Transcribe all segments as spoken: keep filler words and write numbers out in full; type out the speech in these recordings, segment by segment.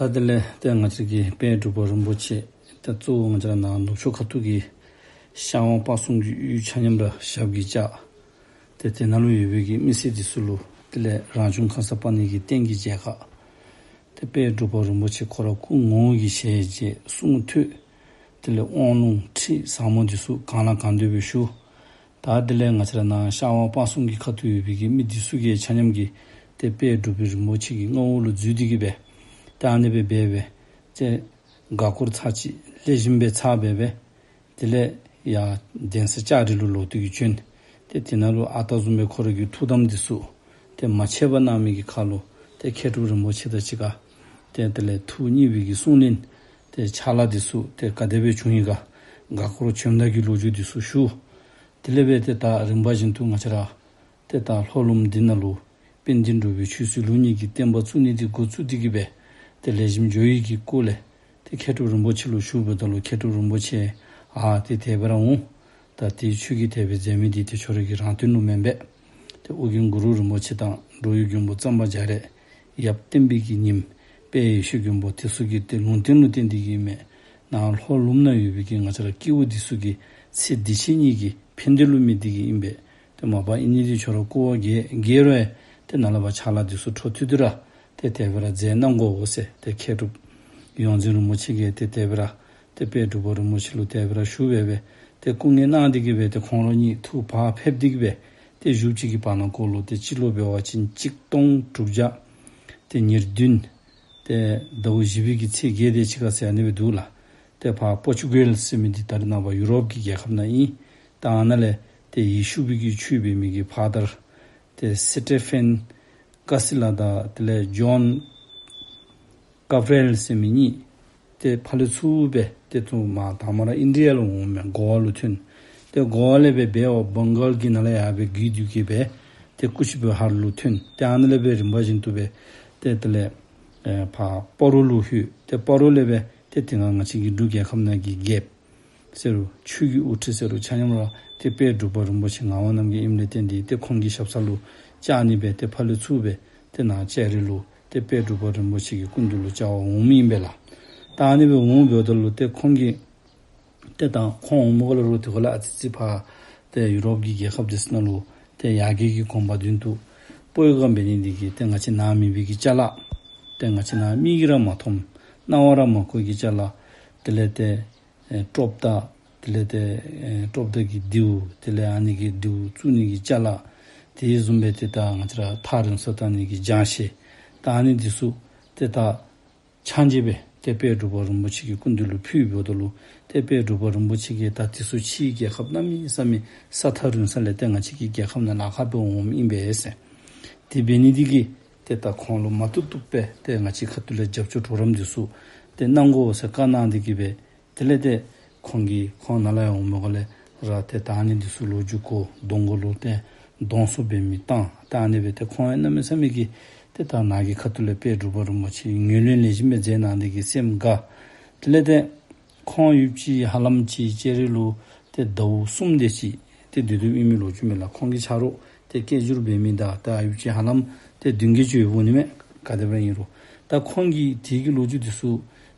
ད་དེ་ལས་ཏེ་ང་བཅས་ཀྱི་དཔལ་འབྲུག་པ་རིན་པོ་ཆེ་ཏེ་གཙོ་བོ་ང་བཅས་ར་ནཱ་ནུབ་ཕྱོགས་ཁ་ཐུག་གི་ཤར་ཝང་སྤ་གསུམ་གྱི་ཡུལ་ཆ་མཉམ་ར་ཞབས་ཀྱིས་བཅགས། ཏེ་དེ་ནང་ལུ་ཡོད་པའི་གི་མི་སེར་འདི་ཚུ་ལུ་དེ་ལས་རང་བྱུང་ཁརྶ་པ་ཎི་གི་རྟེན་གྱི་མཇལ་ཁ། ཏེ་དཔལ་འབྲུག་པ་རིན་པོ་ཆེ་ཁོ་ར་སྐུ་ངོ་བོ་གི་ཞལ་མཇལ་གསུང་ཐོས། དེ་ལས་དབང་ལུང་ཁྲིད་ཟབ་མོ་འདི་ཚུ་གང་ལ་གང་འདོད་སྦེ་ཞུ། ད་དེ་ལས་ང་བཅས་ར་ནཱ་ཤར་ཝང་སྤ་གསུམ་གྱི་ཁ་ཐུག་ཡོད་པའི་གི་མི་འདི་ཚུ་གིས་ཆ་མཉམ་གྱིས་ཏེ་དཔལ་འབྲུག་པ་རིན་པོ་ཆེ་གི་མངའ་འོག་ལུ་འཛུལ་ཏེ་གི་སྦེ་ཏེ་ཨ་ནི་སྦེ་འབད་སྦེ་ཏེ་འགག་སྐོར་ཚར་གཅིག་ལེགས་ཤོམ་སྦེ་ཚར་སྦེ་སྦེ་དེ་ལས་ཡར་གདན་ས་ལྕགས་རི་ལུ་ལོག་སྟེ་གི་བྱོན། ཏེ་དེ་ནང་ལུ་ཨ་རྟག་བཟུམ་སྦེ་ཁོ་ར་གི་ཐུགས་དམ་འདི་ཚུ་ཏེ་མ་ཆད་པར་གནང་མི་གི་ཁར་ལུ་ཏེ་མཁས་གྲུབ་རིན་པོ་ཆེ་དང་གཅིག་ཁར་ཏེ་དེ་ལས་ཐུགས་མཉེས་པའི་གི་གསུང་གླེང་། ཏེ་ཕྱག་ལཱ་འདི་ཚུ་ཏེ་ག་དེ་སྦེ་བྱུང་ཡི་ག། འགག་སྐོར་བྱོནམ་ད་གི་ལོ་རྒྱུས་འདི་ཚུ་ཞུ། དེ་ལས་སྦེ་ཏེ་ད་རིམ་པ་བཞིན་དུ་ང་བཅས་ར་ཏེ་ད་ལྷོ་ལུངམ་འདི་ནང་ལུ་དཔལ་ལྡན་འབྲུག་པའི་ཆོས་སྲིད་ལུགས་གཉིས་ཀྱི་བསྟན་པ་བཙུགས་ནི་འདི་འགོ་བཙུགས་ཏེ་གི་སྦེ་ཏེ་ལེགས་ཤོམ་འགྱོ་ཡི་གི་སྐོར་ལས་ཏེ་མཁས་གྲུབ་རིན་པོ་ཆེ་ལུ་ཞུཝ་ད་ལུ་མཁས་གྲུབ་རིན་པོ་ཆེ་ཨ་ཏེ་དེ་སྦེ་ར་འོང་། ད་ཏེ་ཁྱོད་ཀྱིས་དེ་སྦེ་མཛད་མི་འདི་ཏེ་ཁྱོད་ར་གི་རང་དོན་ལུ་མེན་པས། ཏེ་ཨོ་རྒྱན་གུ་རུ་རིན་པོ་ཆེ་དང་འགྲོ་བའི་མགོན་པོ་གཙང་པ་རྒྱ་རས། ཡབ་བསྟན་པའི་གི་ཉི་མ་དཔལ་ཡེ་ཤེས་མགོན་པོ་དེ་ཚུ་གི་ཏེ་ལུང་བསྟན་ལུ་བརྟེན་ཏེ་གི་མས། ནཱ་ལྷོ་ལུངམ་ནང་ཡོད་པའི་གི་ང་བཅས་ར་སྐྱེ་བོ་འདི་ཚུ་གི་ཚེ་འདི་ཕྱི་གཉིས་ཀྱི་ཕན་བདེ་ལུ་དམིགས་ཏེ་གི་ཨིན་པས། ཏེ་མ་པ་ཨིན་ནི་འདི་ཁྱོད་ར་སྐུ་བ་རྒྱལ་རྒྱལ་རུང་ཡང་ཏེ་ནཱ་ལས་ཕར་ཕྱག་ལཱ་འདི་ཚུ་འཕྲོ་མཐུད་དེ་ར་ཏེ་དེ་སྦེ་ར་མཛད་གནང་དགོ་འོང་ཟེར་ཏེ་མཁས་གྲུབ་ཡོངས་འཛིན་རིན་པོ་ཆེ་གིས་ཏེ་དེ་སྦེ་ར་ཏེ་དཔལ་འབྲུག་པ་རིན་པོ་ཆེ་ལུ་དེ་སྦེ་ར་ཞུ་སྦེ་སྦེ་ཏེ་སྐུ་ངལ་གནང་སྟེ་གི་སྦེ་ཏེ་ཁོང་ར་གཉིས་ཐུགས་བག་ཕེབས་ཏེ་གི་སྦེ་ཏེ་བཞུགས་ཅིག་གི་བར་ན་ཁོ་ལུ་ཏེ་སྤྱི་ལོ་འབད་བ་ཅིན་གཅིག་སྟོང་དྲུག་བརྒྱ་ཏེ་ཉེར་བདུན་ཏེ་ཟླཝ་བཞི་པའི་གི་ཚེས་བརྒྱད་དེ་ཅིག་ཁར་ཟེར་ཨ་ནི་སྦེ་འདུག་ལགས། ཏེ་ཕར་པོར་ཅུ་གལ་ཟེར་མི་འདི་ད་རེས་ནངས་པ་ཡུ་རོབ་ཀྱི་རྒྱལ་ཁབ་ནང་ཨིན། ད་ཨ་ནཱ་ལས་ཏེ་ཡེ་ཤུ་པའི་གི་ཆོས་འབད་མི་གི་ཕ་དར་ཏེ་སི་ཊེ་ཕེན་ཀ་སི་ལ་དང་དེ་ལས་ཇོན་ཀབ་རེལ་ཟེར་མི་གཉིས་ཏེ་ཕར་ལས་ཚུར་སྦེ་ཏེ་ཚུར་མར་དང་མ་ར་ཨིན་ཌི་ཡ་ལུ་འོངམ་མས། གོ་ཝ་ལུ་ཐོན། ཏེ་གོ་ཝ་ལས་སྦེ་སྦེ་བ་བང་གཱལ་གྱི་ནང་ལས་ཡར་སྦེ་བརྒྱུད་དེ་གི་སྦེ་ཏེ་ཀུཆ་བི་ཧར་ལུ་ཐོན། ཏེ་ཨ་ནཱ་ལས་སྦེ་རིམ་པ་བཞིན་དུ་སྦེ་ཏེ་དེ་ལས་ཨེ་ཕར་སྤ་རོ་ལུ་ལྷོད། ཏེ་སྤ་རོ་ལས་སྦེ་ཏེ་དེ་སྒང་ང་བཅས་ཀྱི་འབྲུག་རྒྱལ་ཁབ་ནང་གི་རྒྱལཔོ་ཟེར་རུང་ཆོས་ཀྱི་དབུ་ཁྲིད་ཟེར་རུང་ཆ་མཉམ་ར་ཏེ་དཔལ་འབྲུག་པ་རིན་པོ་ཆེ་ངག་དབང་རྣམ་རྒྱལ་ཨིནམ་ལས་བརྟེན་ཏེ་ཏེ་ཁོང་གི་ཞབས་ས་ལུ་བཅར་ནི་སྦེ་ཏེ་ཕར་ལས་ཚུར་སྦེ་ཏེ་ནཱ་ལྕགས་རི་ལུ་ཏེ་དཔལ་འབྲུག་པ་རིན་པོ་ཆེ་གི་སྐུ་མདུན་ལུ་བཅར་བར་འོངམ་ཨིན་པས་ལགས། ད་ཨ་ནི་སྦེ་འོངམ་འབདཝ་ད་ལུ་ཏེ་ཁོང་གིས་ཏེ་ད་ཁོང་འོངམ་ག་ལུ་རུང་ཏེ་ག་ལས་ཨ་ཙི་ཙི་ཕར་ཏེ་ཡུ་རོབ་ཀྱི་རྒྱལ་ཁབ་འདི་ཚུ་ནང་ལུ་ཏེ་ཡར་རྒྱས་ཀྱི་གོམ་པ་མདུན་དུ་སྤོ་བའི་སྒང་འབད་ནི་འདི་གིས་ཏེ་ང་བཅས་ནཱ་མེད་པའི་གི་ཅ་ལ་ཏེ་ང་བཅས་ནཱ་མིག་གིས་ར་མ་མཐོང་རྣ་བར་ར་མ་གོ་གི་ཅ་ལ་དེ་ལས་ཏེ་ཨེ་ཀྲོབ་མདའ་དེ་ལས་ཏེ་ཨེ་ཀྲོབ་མདའ་གི་མདེའུ་དེ་ལས་ཨ་ནི་གི་མདེའུ་བཙུགས་ནི་གི་ཅ་ལ་དེ་བཟུམ་སྦེ་ཏེ་ད་ང་བཅས་ར་ཐག་རིང་སར་བཏང་ནི་གི་རྒྱང་ཤེལ་ད་ཨ་ནི་འདི་ཚུ་ཏེ་ད་ཕྱག་མཇལ་སྦེ་ཏེ་དཔལ་འབྲུག་པ་རིན་པོ་ཆེ་གི་སྐུ་མདུན་ལུ་ཕུལཝ་ད་ལུ་ཏེ་དཔལ་འབྲུག་པ་རིན་པོ་ཆེ་གིས་ད་འདི་ཚུ་ཕྱིའི་རྒྱལ་ཁབ་གནམ་མེད་ས་མེད་ས་ཐག་རིང་ས་ལས་ཏེ་ང་བཅས་ཀྱི་རྒྱལ་ཁབ་ནང་ལཱ་ཁག་འབད་འོངམ་ཨིན་པས་ཟེར། དེ་འབད་ནི་འདི་གིས་ཏེ་ད་ཁོང་ལུ་མ་བཏུབ་བཏུབ་སྦེ་ཏེ་ང་བཅས་ཁ་ཐུག་ལས་རྒྱབ་སྐྱོར་གྲོགས་རམ་འདི་ཚུ་ཏེ་གནང་དགོ་ཟེར་བཀའ་གནང་སྟེ་གི་སྦེ་དེ་ལས་ཏེ་ཁོང་གིས་ཁོང་ནཱ་ལས་ཡར་འོངམ་ག་ལས་ར་ཏེ་ད་ཨ་ནི་འདི་ཚུ་ལོ་རྒྱུས་གོ་གདོང་གོ་ལུ་ཏེ་གདོང་བསུ་འབད་མི་བཏང་། ད་ཨ་ནི་སྦེ་ཏེ་ཁོང་ཡང་གནམ་མེད་ས་མེད་ཀྱི་ཏེ་ད་ནཱ་གི་ཁ་ཐུག་ལས་དཔལ་འབྲུག་པ་རིན་པོ་ཆེ་ངོས་ལེན་ལེགས་ཤོམ་སྦེ་མཛད་གནང་སྟེ་གི་སེམས་དགའ། དེ་ལས་ཏེ་ཁོང་ཡུདཔ་ཅིག་ཧ་ལམ་ཅིག་ལྕགས་རི་ལུ་ཏེ་ཟླཝ་གསུམ་དེ་ཅིག་ཏེ་སྡོད་སྡོདཔ་ཨིན་མི་ལོ་རྒྱུས་མས་ལགས། ཁོང་གི་ཆ་རོགས་ཏེ་སྐད་སྒྱུར་འབད་མི་དང་ད་ཡུདཔ་ཅིག་ཧ་ལམ་ཏེ་བདུན་བརྒྱད་ཅིག་ཡོདཔ་འོང་ནི་མས། ག་དེ་སྦེ་ཨིན་རུང་ད་ཁོང་གིས་དེ་གི་ལོ་རྒྱུས་འདི་ཚུ་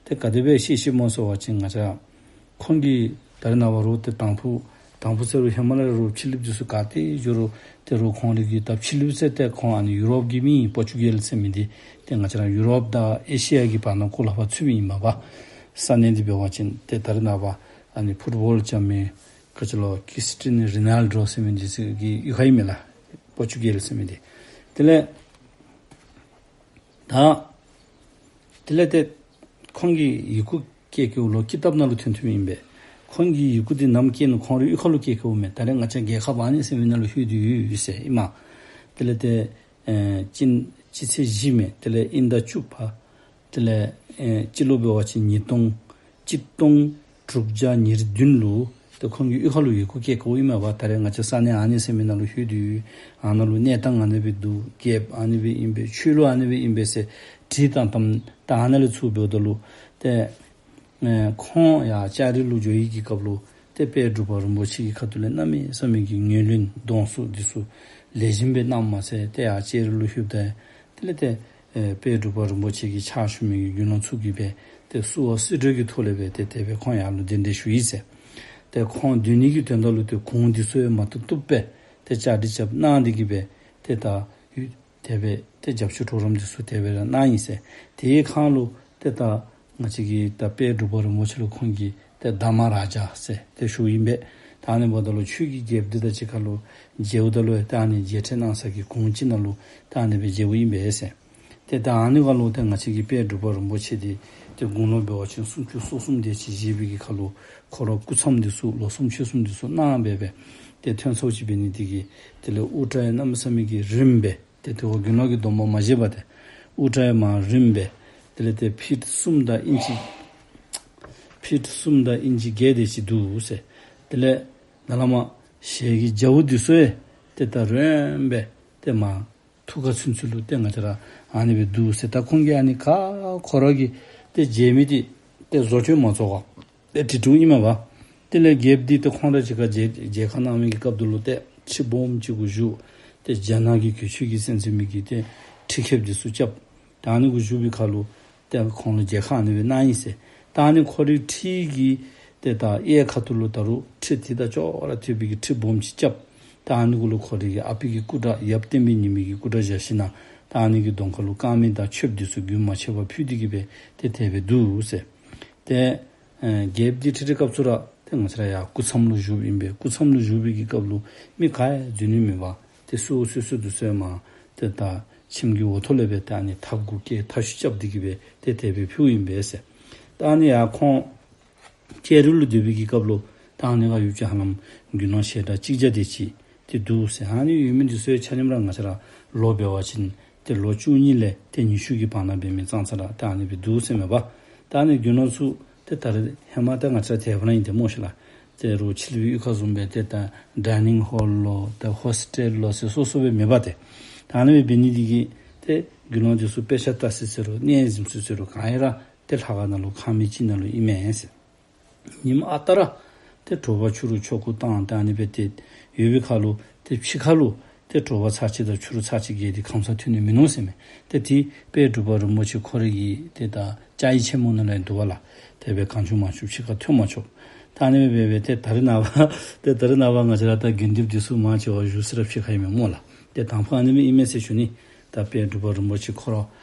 ཏེ་ག་དེ་སྦེ་ཤེས་ཤེསཔ་སྨོ་ཟེར་བ་ཅིན་ང་བཅས་ཁོང་གིས་ད་རེས་ནངས་པ་རུང་ཏེ་དང་ཕུ་དང་ཕུ་ཟེར་རུང་ཧེ་མ་ལས་རུང་ཕྱི་གླིངཔ་འདི་ཚུ་ག་ཏེ་འགྱོ་རུང་ཏེ་རུང་ཁོང་རའི་གི་ད་ཕྱི་གླིངཔ་ཟེར་ཏེ་ཁོང་ཨ་ནི་ཡུ་རོབ་ཀྱི་མི་པོར་ཅུ་གལ་ཟེར་མི་འདི་ཏེ་ང་བཅས་ར་ཡུ་རོབ་དང་ཨེ་ཤི་ཡ་གི་བར་ན་ཁོ་ལུ་ཕར་ཚུདཔ་ཨིན་མས་པ། ས་གནས་འདི་འབད་བ་ཅིན་ཏེ་ད་རེས་ནངས་པ་ཨ་ནི་ཕུཊ་བཱོལ་རྐྱབ་མི་ཁ་ཅིག་ལུ་ཀིརིས་ཊི་ཡ་ནོ་རོ་ནཱལ་ཌོ་ཟེར་མི་འདི་ཚུ་གི་གཡུས་ཁ་ཨིན་མས་ལགས། པོར་ཅུ་གལ་ཟེར་མི་འདི། དེ་ལས་ད་དེ་ལས་ཏེ་ཁོང་གིས་ཡི་གུ་བཀོད་བཀོདཔ་ལུ་ཀི་ཏབ་ནང་ལུ་ཐོན་ཐོནམ་ཨིན་པས། ཁོང་གིས་ཡི་གུ་འདི་ནམ་བཀོད་ནུག། ཁོང་རའི་གཡུས་ཁ་ལུ་བཀོད་བཀོདཔ་མས། ད་རེས་ང་བཅས་རྒྱལ་ཁབ་ཨ་ནི་ཟེར་མི་ནང་ལུ་ལྷོད་དེ་ཡོད་ཟེར་ཨིན་མས། དེ་ལས་ཏེ་ཨེ་སྤྱི་སྤྱི་ཚེས་བཞི་མས། དེ་ལས་དབྱིན་ཟླ་བཅུ་པ། དེ་ལས་ཨེ་སྤྱི་ལོ་འབད་བ་ཅིན་ཉིས་སྟོང་གཅིག་སྟོང་དྲུག་བརྒྱ་ཉེར་བདུན་ལུ་ཏེ་ཁོང་གི་གཡུས་ཁ་ལུ་ཡི་གུ་བཀོད་བཀོདཔ་ཨིན་མས་པ། ད་རེས་ང་བཅས་ས་གནས་ཨ་ནི་ཟེར་མི་ནང་ལུ་ལྷོད་དེ་ཡོད། ཨ་ནཱ་ལུ་གནས་སྟངས་ཨ་ནི་སྦེ་འདུག། རྒྱལཔོ་ཨ་ནི་སྦེ་ཨིན་པས། ཆོས་ལུགས་ཨ་ནི་སྦེ་ཨིན་པས་ཟེར་བྲིས་བཏང་བཏངམ་ད་ཨ་ནཱ་ལས་ཚུར་འབདཝ་ད་ལུ་ཏེ་ཨེ་ཁོང་ཡར་ལྕགས་རི་ལུ་འགྱོ་བའི་གི་སྐབས་ལུ་ཏེ་དཔལ་འབྲུག་པ་རིན་པོ་ཆེ་གི་ཁ་ཐུག་ལས་གནམ་མེད་ས་མེད་ཀྱི་ངོས་ལེན་གདོང་བསུ་འདི་ཚུ་ལེགས་ཤོམ་སྦེ་གནངམ་མ་ཚད་ཏེ་ཡར་ལྕགས་རི་ལུ་ལྷོདཔ་ད་དེ་ལས་ཏེ་ ཨེ་དཔལ་འབྲུག་པ་རིན་པོ་ཆེ་གི་ཕྱག་ཞུ་མི་གི་དགེ་སློང་ཚུ་གིས་སྦེ་ཏེ་བསུ་བ་སེར་སྦྲེང་གི་ཐོག་ལས་སྦེ་ཏེ་དེ་སྦེ་ཁོང་ཡར་ལུ་གདན་འདྲེན་ཞུ་ཡི་ཟེར། ཏེ་ཁོང་སྡོད་ནི་གི་དོན་དག་ལུ་ཏེ་གུར་འདི་ཚུ་ཡང་མ་བཏུབ་བཏུབ་སྦེ་ཏེ་བཅའ་སྒྲིག་རྐྱབ་གནང་སྟེ་གིས་སྦེ་ཏེ་ད་ཡུ་དེ་སྦེ་ཏེ་རྒྱབ་སྐྱོར་གྲོགས་རམ་འདི་ཚུ་དེ་སྦེ་ར་གནང་ཡི་ཟེར། དེའི་ཁར་ལུ་ཏེ་ད་ང་བཅས་ཀྱི་ད་དཔལ་འབྲུག་པ་རིན་པོ་ཆེ་ལུ་ཁོང་གིས་ཏེ་དྷརྨ་རཱ་ཛ་ཟེར་ཏེ་ཞུཝ་ཨིན་པས། ད་ཨ་ནི་འབདཝ་ད་ལུ་ཆོས་ཀྱི་རྒྱལཔོ་འདི་དང་གཅིག་ཁར་ལུ་མཇལཝ་ད་ལུ་ད་ཨ་ནི་མཇལ་འཕྲད་གནང་ས་གི་གུར་ཅིག་ནང་ལུ་ད་ཨ་ནི་སྦེ་མཇལཝ་ཨིན་པས་ཟེར། ཏེ་ད་ཨ་ནི་ཁར་ལུ་ཏེ་ང་བཅས་ཀྱི་དཔལ་འབྲུག་པ་རིན་པོ་ཆེ་འདི་ཏེ་དགུང་ལོ་འབད་བ་ཅིན་སུམ་ཅུ་སོ་གསུམ་དེ་ཅིག་བཞེས་པའི་གི་ཁར་ལུ་ཁོ་ར་སྐུ་མཚམས་འདི་ཚུ་ལོ་གསུམ་ཕྱོགས་གསུམ་འདི་ཚུ་གནང་སྦེ་སྦེ་ཏེ་ཐོན་ཚརཝ་ཅིག་འབད་ནི་དེ་གིས་དེ་ལས་དབུ་སྐྲ་ཡང་གནམ་མེད་ས་མེད་ཀྱི་རིངམོ་སྦེ་ཏེ་དེ་བ་དགེ་སློང་གི་སྡོམ་པ་མ་བཞེས་པར་ཏེ་དབུ་སྐྲ་ཡང་མར་རིངམོ་སྦེ་དེ་ལས་ཏེ་ཕིཊ་གསུམ་དང་ཨིན་ཅི་ཕིཊ་གསུམ་དང་ཨིན་ཅི་བརྒྱད་དེ་ཅིག་འདུག་ཟེར། དེ་ལས་ནཱ་ལས་མར་ཞལ་གྱི་རྒྱ་བོ་འདི་ཚུ་ཡང་ཏེ་ད་རིངམོ་སྦེ་ཏེ་མར་ཐུགས་ཁ་ཚུན་ཚོད་ལུ་ཏེ་ང་བཅས་ར་ཨ་ནི་སྦེ་འདུག་ཟེར། ད་ཁོང་གིས་ཨ་ནི་ཁ་ཁོ་ར་གིས་ཏེ་མཇལ་མི་འདི་ཏེ་བཟོ་བཅོས་མ་བཟོ་བར་ཏེ་བྲིས་བྲིསཝ་ཨིན་མས་པ། དེ་ལས་རྒྱལཔོ་འདི་ཏེ་ཁོང་དང་གཅིག་ཁར་མཇལ་མཇལ་ཁ་གནང་མི་གི་སྐབས་དེ་ལུ་ཏེ་ཁྲི་སྦོམ་ཅིག་གུ་བཞུགས། ཏེ་རྒྱ་ནག་གི་གོས་ཆེན་གྱིས་གསལ་མཛད་མི་གི་ཏེ་ཁྲི་ཁེབས་འདི་ཚུ་རྐྱབ། ད་ཨ་ནི་གུ་བཞུགས་པའི་ཁར་ལུ་ཏེ་ཁོང་ལུ་མཇལ་ཁ་ཨ་ནི་སྦེ་གནང་ཡི་ཟེར། ད་ཨ་ནི་ཁོ་རའི་ཁྲི་གི་ཏེ་ད་གཡས་ཁ་ཐུག་ལུ་ད་རུང་ཁྲི་དེ་དང་ཅོག་ར་འཐད་པའི་གི་ཁྲི་སྦོམ་ཅིག་རྐྱབ། ད་ཨ་ནི་གུ་ལུ་ཁོ་རའི་གི་ཨ་པའི་གི་སྐུ་འདྲ་ཡབ་བསྟན་པའི་ཉི་མའི་གི་སྐུ་འདྲ་བཞག་ཞིནམ་ལས་ད་ཨ་ནི་གི་གདོང་ཁ་ལུ་དཀར་མེ་དང་མཆོདཔ་འདི་ཚུ་རྒྱུན་མ་ཆད་པར་ཕུལ་ཏེ་གིས་སྦེ་ཏེ་དེ་སྦེ་འདུག་ཟེར། ཏེ་ཨེ་རྒྱལཔོ་འདི་ཁྲིད་ཁྲིད་སྐབས་སུ་ར་ཏེ་ང་བཅས་ར་ཡར་སྐུ་མཚམས་ལུ་བཞུགསཔ་ཨིན་པས། སྐུ་མཚམས་ལུ་བཞུགས་པའི་གི་སྐབས་ལུ་མི་ག་ཡང་འཛུལ་ནི་མེད་པར་ཏེ་བསུ་བ་སེར་སྦྲེང་འདི་ཚུ་ཡང་མར་ཏེ་ད་ཁྱིམ་གྱི་འོག་ཐོག་ལས་སྦེ་ད་ཨ་ནི་ཐགཔ་གུ་བཀལ་ཐག་ཆོད་རྐྱབ་སྟེ་གིས་སྦེ་ཏེ་དེ་སྦེ་ཕུལཝ་ཨིན་པས་ཟེར། ད་ཨ་ནི་ཡར་ཁོང་ལྕགས་རི་ལུ་སྡོད་པའི་གི་སྐབས་ལུ་ད་ཨ་ནི་ཁར་ཡོད་ཅི་ཧ་ལམ་དགེ་སློང་ཞལ་གྲངས་གཅིག་བརྒྱ་དེ་ཅིག་ཏེ་འདུག་ཟེར། ཨ་ནི་ཡོད་མི་འདི་ཚུ་ཡང་ཆ་མཉམ་ར་ང་བཅས་ར་ལོ་འབད་བ་ཅིན་ཏེ་ལོ་བཅུ་གཉིས་ལས་ཏེ་ཉི་ཤུ་གི་བར་ན་འབད་མི་ཙང་ཙ་ར་ཏེ་ཨ་ནི་སྦེ་འདུག་ཟེར་མས་པ། ད་ཨ་ནི་དགེ་སློང་ཚུ་ཏེ་ད་རེས་ཧེ་མ་ཏེ་ང་བཅས་ར་དེ་སྦེ་ཨིན་ཏེ་སྨོ་ཤེས་ལགས། ཏེ་རུང་ཕྱི་གླིང་པའི་གཡུས་ཁ་བཟུམ་སྦེ་ཏེ་ད་ཌའི་ནིང་ཧོལ་ལོ་ཏེ་ཧོསི་ཊེལ་ལོ་ཟེར་སོ་སོ་སྦེ་མེད་པར་ཏེ་ད་ཨ་ནི་སྦེ་འབད་ནི་འདི་གིས་ཏེ་དགེ་སློང་འདི་ཚུ་དཔེ་ཆ་ལྟ་ས་ཟེར་རུང་གནས་གཟིམ་ས་ཟེར་རུང་གང་ཡང་ར་ཏེ་ལྷ་ཁང་ནང་ལུ་ཁང་མིག་ཅིག་ནང་ལུ་ཨིན་མས་ཟེར། ཉིནམ་ཨ་རྟག་ར་ཏེ་དྲོ་པ་ཕྱི་རུ་ཆོ་ག་བཏང་སྟེ་ཨ་ནི་སྦེ་ཏེ་ཡོད་པའི་ཁར་ལུ་ཏེ་ཕྱི་ཁར་ལུ་ཏེ་དྲོ་པ་ཚར་གཅིག་དང་ཕྱི་རུ་ཚར་གཅིག་བརྒལ་ཏེ་ཁམས་སངས་ཐོན་ནི་མིན་ནུག་ཟེར་མས། ཏེ་དེ་དཔལ་འབྲུག་པ་རིན་པོ་ཆེ་ཁོ་རའི་གི་ཏེ་ད་བཅའ་ཡིག་ཆེན་མོ་ནང་ལུ་ཡང་འདུག་པ་ལགས། དེ་སྦེ་གང་བྱུང་མང་བྱུང་ཕྱི་ཁར་ཐོན་མ་ཆོག། ད་ཨ་ནི་སྦེ་འབད་སྦེ་ཏེ་ད་རེས་ནངས་པ་ཏེ་ད་རེས་ནངས་པ་ང་བཅས་ར་ད་དགེ་འདུན་འདི་ཚུ་མང་ཆེ་བ་བཞུགས་ས་ར་ཕྱི་ཁར་ཨིན་མས་སྨོ་ལགས། ཏེ་དང་ཕུ་ཨ་ནི་སྦེ་ཨིན་མས་ཟེར་ཞུ་ནི། ད་དཔལ་འབྲུག་པ་རིན་པོ་ཆེ་ཁོ་ར་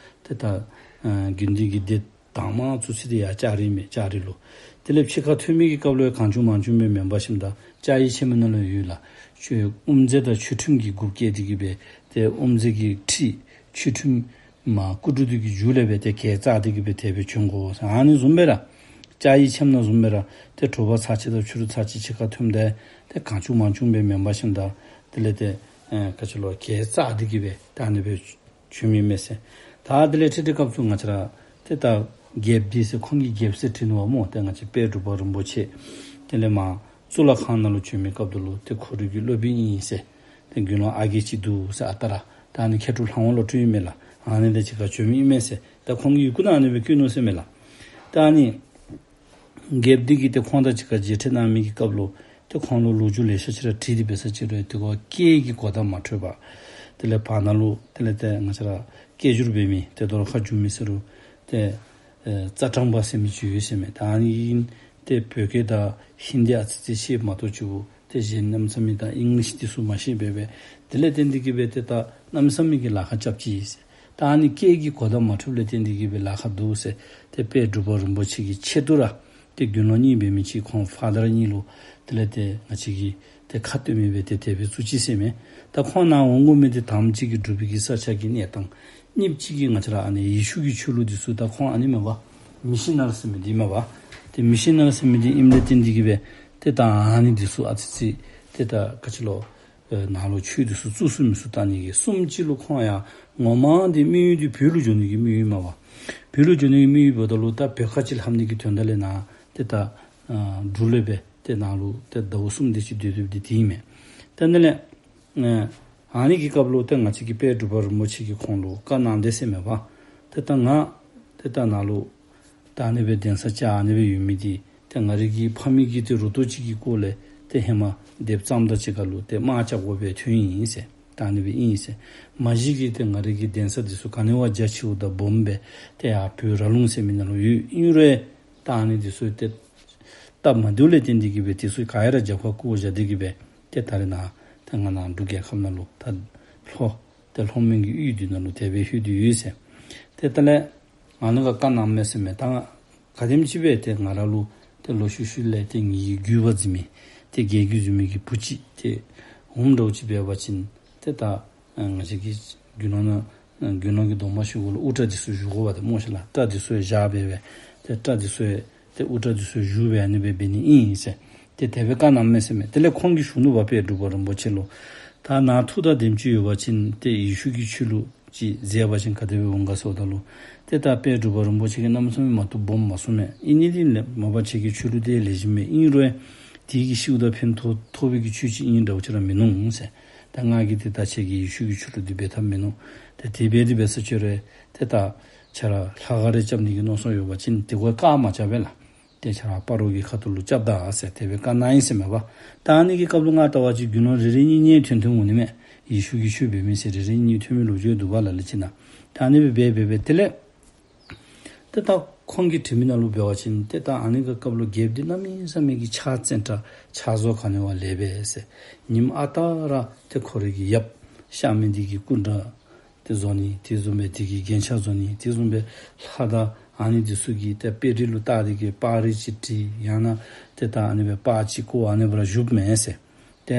ཏེ་ད་ཨ་དགེ་འདུན་གྱི་སྡེ་དང་པ་བཙུགས་ས་འདི་ཡར་ལྕགས་རི་མས། ལྕགས་རི་ལུ། དེ་ལས་ཕྱི་ཁར་ཐོན་མི་གི་སྐབས་ལུ་ཡང་གང་བྱུང་མང་བྱུང་སྦེ་མེན་པར་ཞིནམ་ད་བཅའ་ཡིག་ཆེན་མོ་ནང་ལུ་ཡོད་ལགས། ཆོས་དབུ་མཛད་དང་ཆོས་ཁྲིམས་ཀྱི་གུར་བཀལ་ཏེ་གིས་སྦེ་ཏེ་དབུ་མཛད་ཀྱི་ཁྲི་ཆོས་ཁྲིམས་མ་སྐུ་དྲུང་འདི་གི་མཇུག་ལས་སྦེ་ཏེ་གྱལ་བཙག་སྟེ་གིས་སྦེ་དེ་སྦེ་བྱོན་དགོ་ཟེར་ཨ་ནི་བཟུམ་སྦེ་ར་བཅའ་ཡིག་ཆེན་མོ་ནང་བཟུམ་སྦེ་ར་ཏེ་དྲོ་པ་ཚར་གཅིག་དང་ཕྱི་རུ་ཚར་གཅིག་ཕྱི་ཁར་ཐོནམ་ད་ཏེ་གང་བྱུང་མང་བྱུང་སྦེ་མེན་པར་ཞིནམ་ད་དེ་ལས་ཏེ་ཨེ་ག་ཅི་ལོ་གྱལ་བཙག་སྟེ་གིས་སྦེ་ད་ཨ་ནི་སྦེ་བྱོན་མི་མས་ཟེར། ད་དེ་ལས་ཁྲིད་ཁྲིད་སྐབས་སུ་ང་བཅས་ར་ཏེ་ད་རྒྱལཔོ་འདི་ཟེར་ཁོང་གིས་རྒྱལཔོ་ཟེར་བྲིས་ནུག་པ་སྨོ། ཏེ་ང་བཅས་དཔལ་འབྲུག་པ་རིན་པོ་ཆེ་དེ་ལས་མར་གཙུག་ལག་ཁང་ནང་ལུ་བྱོན་མི་སྐབས་དེ་ལུ་ཏེ་ཁོ་རའི་གི་སློབ་དཔོན་ཨིན་ཟེར། ཏེ་དགེ་སློང་ཨ་རྒས་ཅིག་འདུག་ཟེར་ཨ་རྟག་ར། ད་ཨ་ནི་མཁས་གྲུབ་ལྷ་དབང་བློ་གྲོས་ཨིན་མས་ལགས། ཨ་ནི་དང་གཅིག་ཁར་བྱོན་མི་ཨིན་མས་ཟེར། ད་ཁོང་གི་ཡི་གུ་ནང་ཨ་ནི་སྦེ་བཀོད་ནུག་ཟེར་མས་ལགས། ད་ཨ་ནི་རྒྱལཔོ་འདི་གིས་ཏེ་ཁོང་དང་གཅིག་ཁར་མཇལ་འཕྲད་གནང་མི་གི་སྐབས་ལུ་ཏེ་ཁོང་ལུ་ལོ་རྒྱུས་ལེ་ཤ་ཅིག་ར་དྲིས་ཏེ་འབད་ས་ཅིག་རུང་ཏེ་ཁོ་སྐད་ཀྱི་གོ་བརྡ་མ་འཕྲོད་པར་དེ་ལས་བར་ན་ལུ་དེ་ལས་ཏེ་ང་བཅས་ར་སྐད་སྒྱུར་འབད་མི་ཏེ་དོ་རུང་ཁ་སྒྱུར་མི་ཟེར་རུང་ཏེ་ཨེ་རྩ་ཕྲང་པ་ཟེར་མི་ཅིག་ཡོད་ཟེར་མས། ད་ཨ་ནི་ཨིན་ཏེ་བོད་སྐད་དང་ཧིན་དི་ཨ་ཙི་ཙི་ཤེས་མ་གཏོགས་ཅིག་ཏེ་གཞན་གནམ་མེད་ས་མེད་ད་ཨིང་ལིཤ་འདི་ཚུ་མ་ཤེས་པས་པས། དེ་ལས་བརྟེན་ཏེ་གིས་སྦེ་ཏེ་ད་གནམ་མེད་ས་མེད་ཀྱི་ལཱ་ཁག་རྐྱབ་ཅི་ཟེར། ད་ཨ་ནི་སྐད་ཀྱི་གོ་བརྡ་མ་འཕྲོདཔ་ལས་བརྟེན་ཏེ་གིས་སྦེ་ལཱ་ཁག་འདུག་ཟེར། ཏེ་དཔལ་འབྲུག་པ་རིན་པོ་ཆེ་གི་ཆེད་དུ་ར་ཏེ་དགེ་སློང་གཉིས་འབད་མི་ཅིག་ཁོང་ཕ་དར་གཉིས་ལུ་དེ་ལས་ཏེ་ང་བཅས་ཀྱིས་ཏེ་ཁ་སྟོན་མི་སྦེ་ཏེ་དེ་སྦེ་བཙུགས་ཅི་ཟེར་མས། ད་ཁོང་ནཱ་འོང་དགོ་མི་འདི་དང་པ་ཅིག་གིས་འབྲུག་པའི་གི་ས་ཆ་གི་གནས་སྟངས། གཉིས་པ་ཅིག་གིས་ང་བཅས་ར་ཨ་ནི་ཡེ་ཤུ་གི་ཆོས་ལུགས་འདི་ཚུ་ད་ཁོང་ཨ་ནི་མས་པ། མི་ཤི་ནཱ་རི་ཟེར་མི་འདི་མས་པ། ཏེ་མི་ཤི་ནཱ་རི་ཟེར་མི་འདི་ཨིནམ་ལས་བརྟེན་ཏེ་གིས་སྦེ་ཏེ་ད་ཨ་ནི་འདི་ཚུ་ཨ་ཙི་ཙི་ཏེ་ད་ག་ཅི་ལོ་ཨེ་ནཱ་ལུ་ཆོས་འདི་ཚུ་བཙུགས་ཚུགས་མི་ཚུགས་བལྟ་ནི་གི། གསུམ་པ་ཅིག་ལུ་ཁོང་ཡང་ངོ་མ་འདི་དམིགས་ཡུལ་འདི་བོད་ལུ་འགྱོ་ནི་གི་དམིགས་ཡུལ་མས་པ། བོད་ལུ་འགྱོ་ནི་གི་དམིགས་ཡུལ་འབདཝ་ད་ལུ་ད་བོད་ཁ་ཅིག་ལྷབ་ནི་གི་དོན་དག་ལས་ནཱ་ཏེ་ད་ཨ་འབྲུག་ལུ་སྦེ་ཏེ་ནཱ་ལུ་ཏེ་ཟླཝ་གསུམ་དེ་ཅིག་སྡོད་སྡོདཔ་འདི་དེ་ཨིན་མས། ཏེ་དེ་ལས་ཨ་ཨ་ནི་གི་སྐབས་ལུ་ཏེ་ང་བཅས་ཀྱི་དཔལ་འབྲུག་པ་རིན་པོ་ཆེ་གིས་ཁོང་ལུ་བཀའ་གནང་དེས་ཟེར་མས་པ། ཏེ་ད་ང་ཏེ་ད་ནཱ་ལུ་ད་ཨ་ནི་སྦེ་གདན་ས་བཅགས་ཨ་ནི་སྦེ་ཡོད་མི་འདི་ཏེ་ང་རའི་གི་ཕ་མེས་ཀྱི་ཏེ་རུ་ཏོ་ཅིག་གི་སྐོར་ལས་ཏེ་ཧེ་མ་སྡེཔ་གཙངམ་དང་གཅིག་ཁར་ལུ་ཏེ་དམག་རྐྱབ་དགོ་པའི་ཐོན་ཡི་ཟེར། ད་ཨ་ནི་སྦེ་ཨིན་ཟེར། མ་གཞི་གི་ཏེ་ང་རའི་གི་གདན་ས་འདི་ཚུ་ག་ནི་བ་རྒྱ་ཆེཝ་དང་སྦོམ་སྦེ་ཏེ་ཡར་བོད་ར་ལུང་ཟེར་མི་ནང་ལུ་ཡོད། ཨིན་རུང་ད་ཨ་ནི་འདི་ཚུ་ཏེ་སྟབས་མ་བདེཝ་ལས་བརྟེན་ཏེ་གི་སྦེ་དེ་ཚུ་ག་ཡ་ར་རྒྱབ་ཁར་བཀོ་བཞག་སྟེ་གི་སྦེ་ཏེ་ད་རེས་ནཱ་ཏེ་ང་ནཱ་འབྲུག་རྒྱལ་ཁབ་ནང་ལུ་ད་ལྷོ་ཏེ་ལྷོ་མོན་གྱི་ཡུལ་འདི་ནང་ལུ་དེ་སྦེ་ལྷོད་དེ་ཡོད་ཟེར། ཏེ་ད་ལས་ང་ནི་ག་བཀའ་གནངམ་མས་ཟེར་མས། ད་ང་ག་དེམ་ཅིག་སྦེ་ཏེ་ང་ར་ལུ་ཏེ་ལོ་ཤུལ་ཤུལ་ལས་ཏེ་ངེ་གི་རྒྱུད་པ་འཛིན་མི་ཏེ་རྒྱལ་རྒྱུད་འཛིན་མི་གི་བུ་ཅིག་ཏེ་འོངམ་འདྲཝ་ཅིག་འབད་བ་ཅིན་ཏེ་ད་ང་བཅས་ཀྱི་རྒྱུ་ནོར་ནང་རྒྱུ་ནོར་གྱི་སྡོམ་པ་ཞུ་དགོཔ་ལུ་དབུ་སྐྲ་འདི་ཚུ་བཞུགས་དགོཔ་འདི་སྨོ་ཤེས་ལགས། སྐྲ་འདི་ཚུ་ཡང་བཞར་སྦེ་སྦེ་ཏེ་སྐྲ་འདི་ཚུ་ཡང་ཏེ་དབུ་སྐྲ་འདི་ཚུ་བཞུགས་སྦེ་ཨ་ནི་སྦེ་འབད་ནི་ཨིན་ཟེར། ཏེ་དེ་སྦེ་བཀའ་གནངམ་མས་ཟེར་མས། དེ་ལས་ཁོང་གིས་ཞུ་ནུག་པ་དཔལ་འབྲུག་པ་རིན་པོ་ཆེ་ལུ། ད་ནཱ་ཐུགས་དང་དེམ་ཅིག་ཡོད་པ་ཅིན་ཏེ་ཡེ་ཤུ་གི་ཆོས་ལུགས་ཅིག་མཛད་པ་ཅིན་ག་དེ་སྦེ་འོང་ག་ཟེརཝ་ད་ལུ། ཏེ་ད་དཔལ་འབྲུག་པ་རིན་པོ་ཆེ་གིས་གནམ་མེད་ས་མེད་མ་བཏུབ་སྦོམ་མ་གསུངས་མས། ཨིན་ནི་འདི་ལས་མ་པ་ཁྱེད་ཀྱི་ཆོས་ལུགས་འདི་ལེགས་ཤོམ་མས། ཨིན་རུང་དེ་གིས་ཤིཝ་ད་ཕན་ཐོགས་ཐོགས་པའི་གི་ཆོས་ཅིག་ཨིན་འདྲཝ་ཅིག་ར་མིན་ནུག་ཟེར། ད་ང་གིས་ཏེ་ད་ཁྱེད་ཀྱི་ཡེ་ཤུ་གི་ཆོས་ལུགས་འདི་འབད་ཐབས་མིན་ནུག། ཏེ་དེ་འབད་དེ་འབད་ས་ཅིག་རུང་ཏེ་ད་ཁྱེད་ར་ལྷ་ཁང་རེ་རྐྱབ་ནི་གི་མནོ་བསམ་ཡོད་པ་ཅིན་དེ་གུ་བཀག་མ་རྐྱབ་པས་ལགས། ཏེ་ཁྱེད་ར་སྤ་རོ་གི་ཁ་ཐུག་ལུ་རྐྱབ་ད་ཟེར་དེ་སྦེ་བཀའ་གནང་ཡི་ཟེར་མས་པ། ད་ཨ་ནི་གི་སྐབས་ལུ་ང་བལྟ་བ་ཅིན་རྒྱུ་ནོར་རེ་རེ་གཉིས་གཉིས་ཐོན་ཐོན་འོང་ནི་མས། ཡེ་ཤུ་གི་ཆོས་འབད་མི་ཟེར་རེ་རེ་གཉིས་གཉིས་ཐོན་མི་ལོ་རྒྱུས་འདུག་པ་ལ་ལུ་ཅིག་ནང་། ད་ཨ་ནི་སྦེ་འབད་འབད་འབད་དེ་ལས་ཏེ་ད་ཁོང་གིས་བྲིས་མི་ནང་ལུ་འབད་བ་ཅིན་ཏེ་ད་ཨ་ནི་གི་སྐབས་ལུ་རྒྱལཔོ་འདི་གནམ་མེད་ས་མེད་ཀྱི་ཕྱག་བཙན་དྲག་ཕྱག་བཟོ་ག་ནི་བ་ལེགས་པས་ཟེར། ཉིནམ་ཨ་རྟག་ར་ཏེ་ཁོ་རའི་གི་ཡབ་གཤགས་མི་འདི་གི་སྐུ་འདྲ་ཏེ་བཟོ་ནི། དེ་བཟུམ་སྦེ་དེ་གི་རྒྱན་ཆ་བཟོ་ནི། དེ་བཟུམ་སྦེ་ལྷ་དང་ཨ་ནི་འདི་ཚུ་གི་ཏེ་དཔེ་རིས་ལུ་བལྟ་སྟེ་གི་པར་རིས་ཅིག་བྲིས། ཡང་ན་ཏེ་ད་ཨ་ནི་སྦེ་པར་ཅིག་བརྐོ་ཨ་ནི་སྦེ་ར་བཞུགསཔ་མས་ཟེར། ཏེ་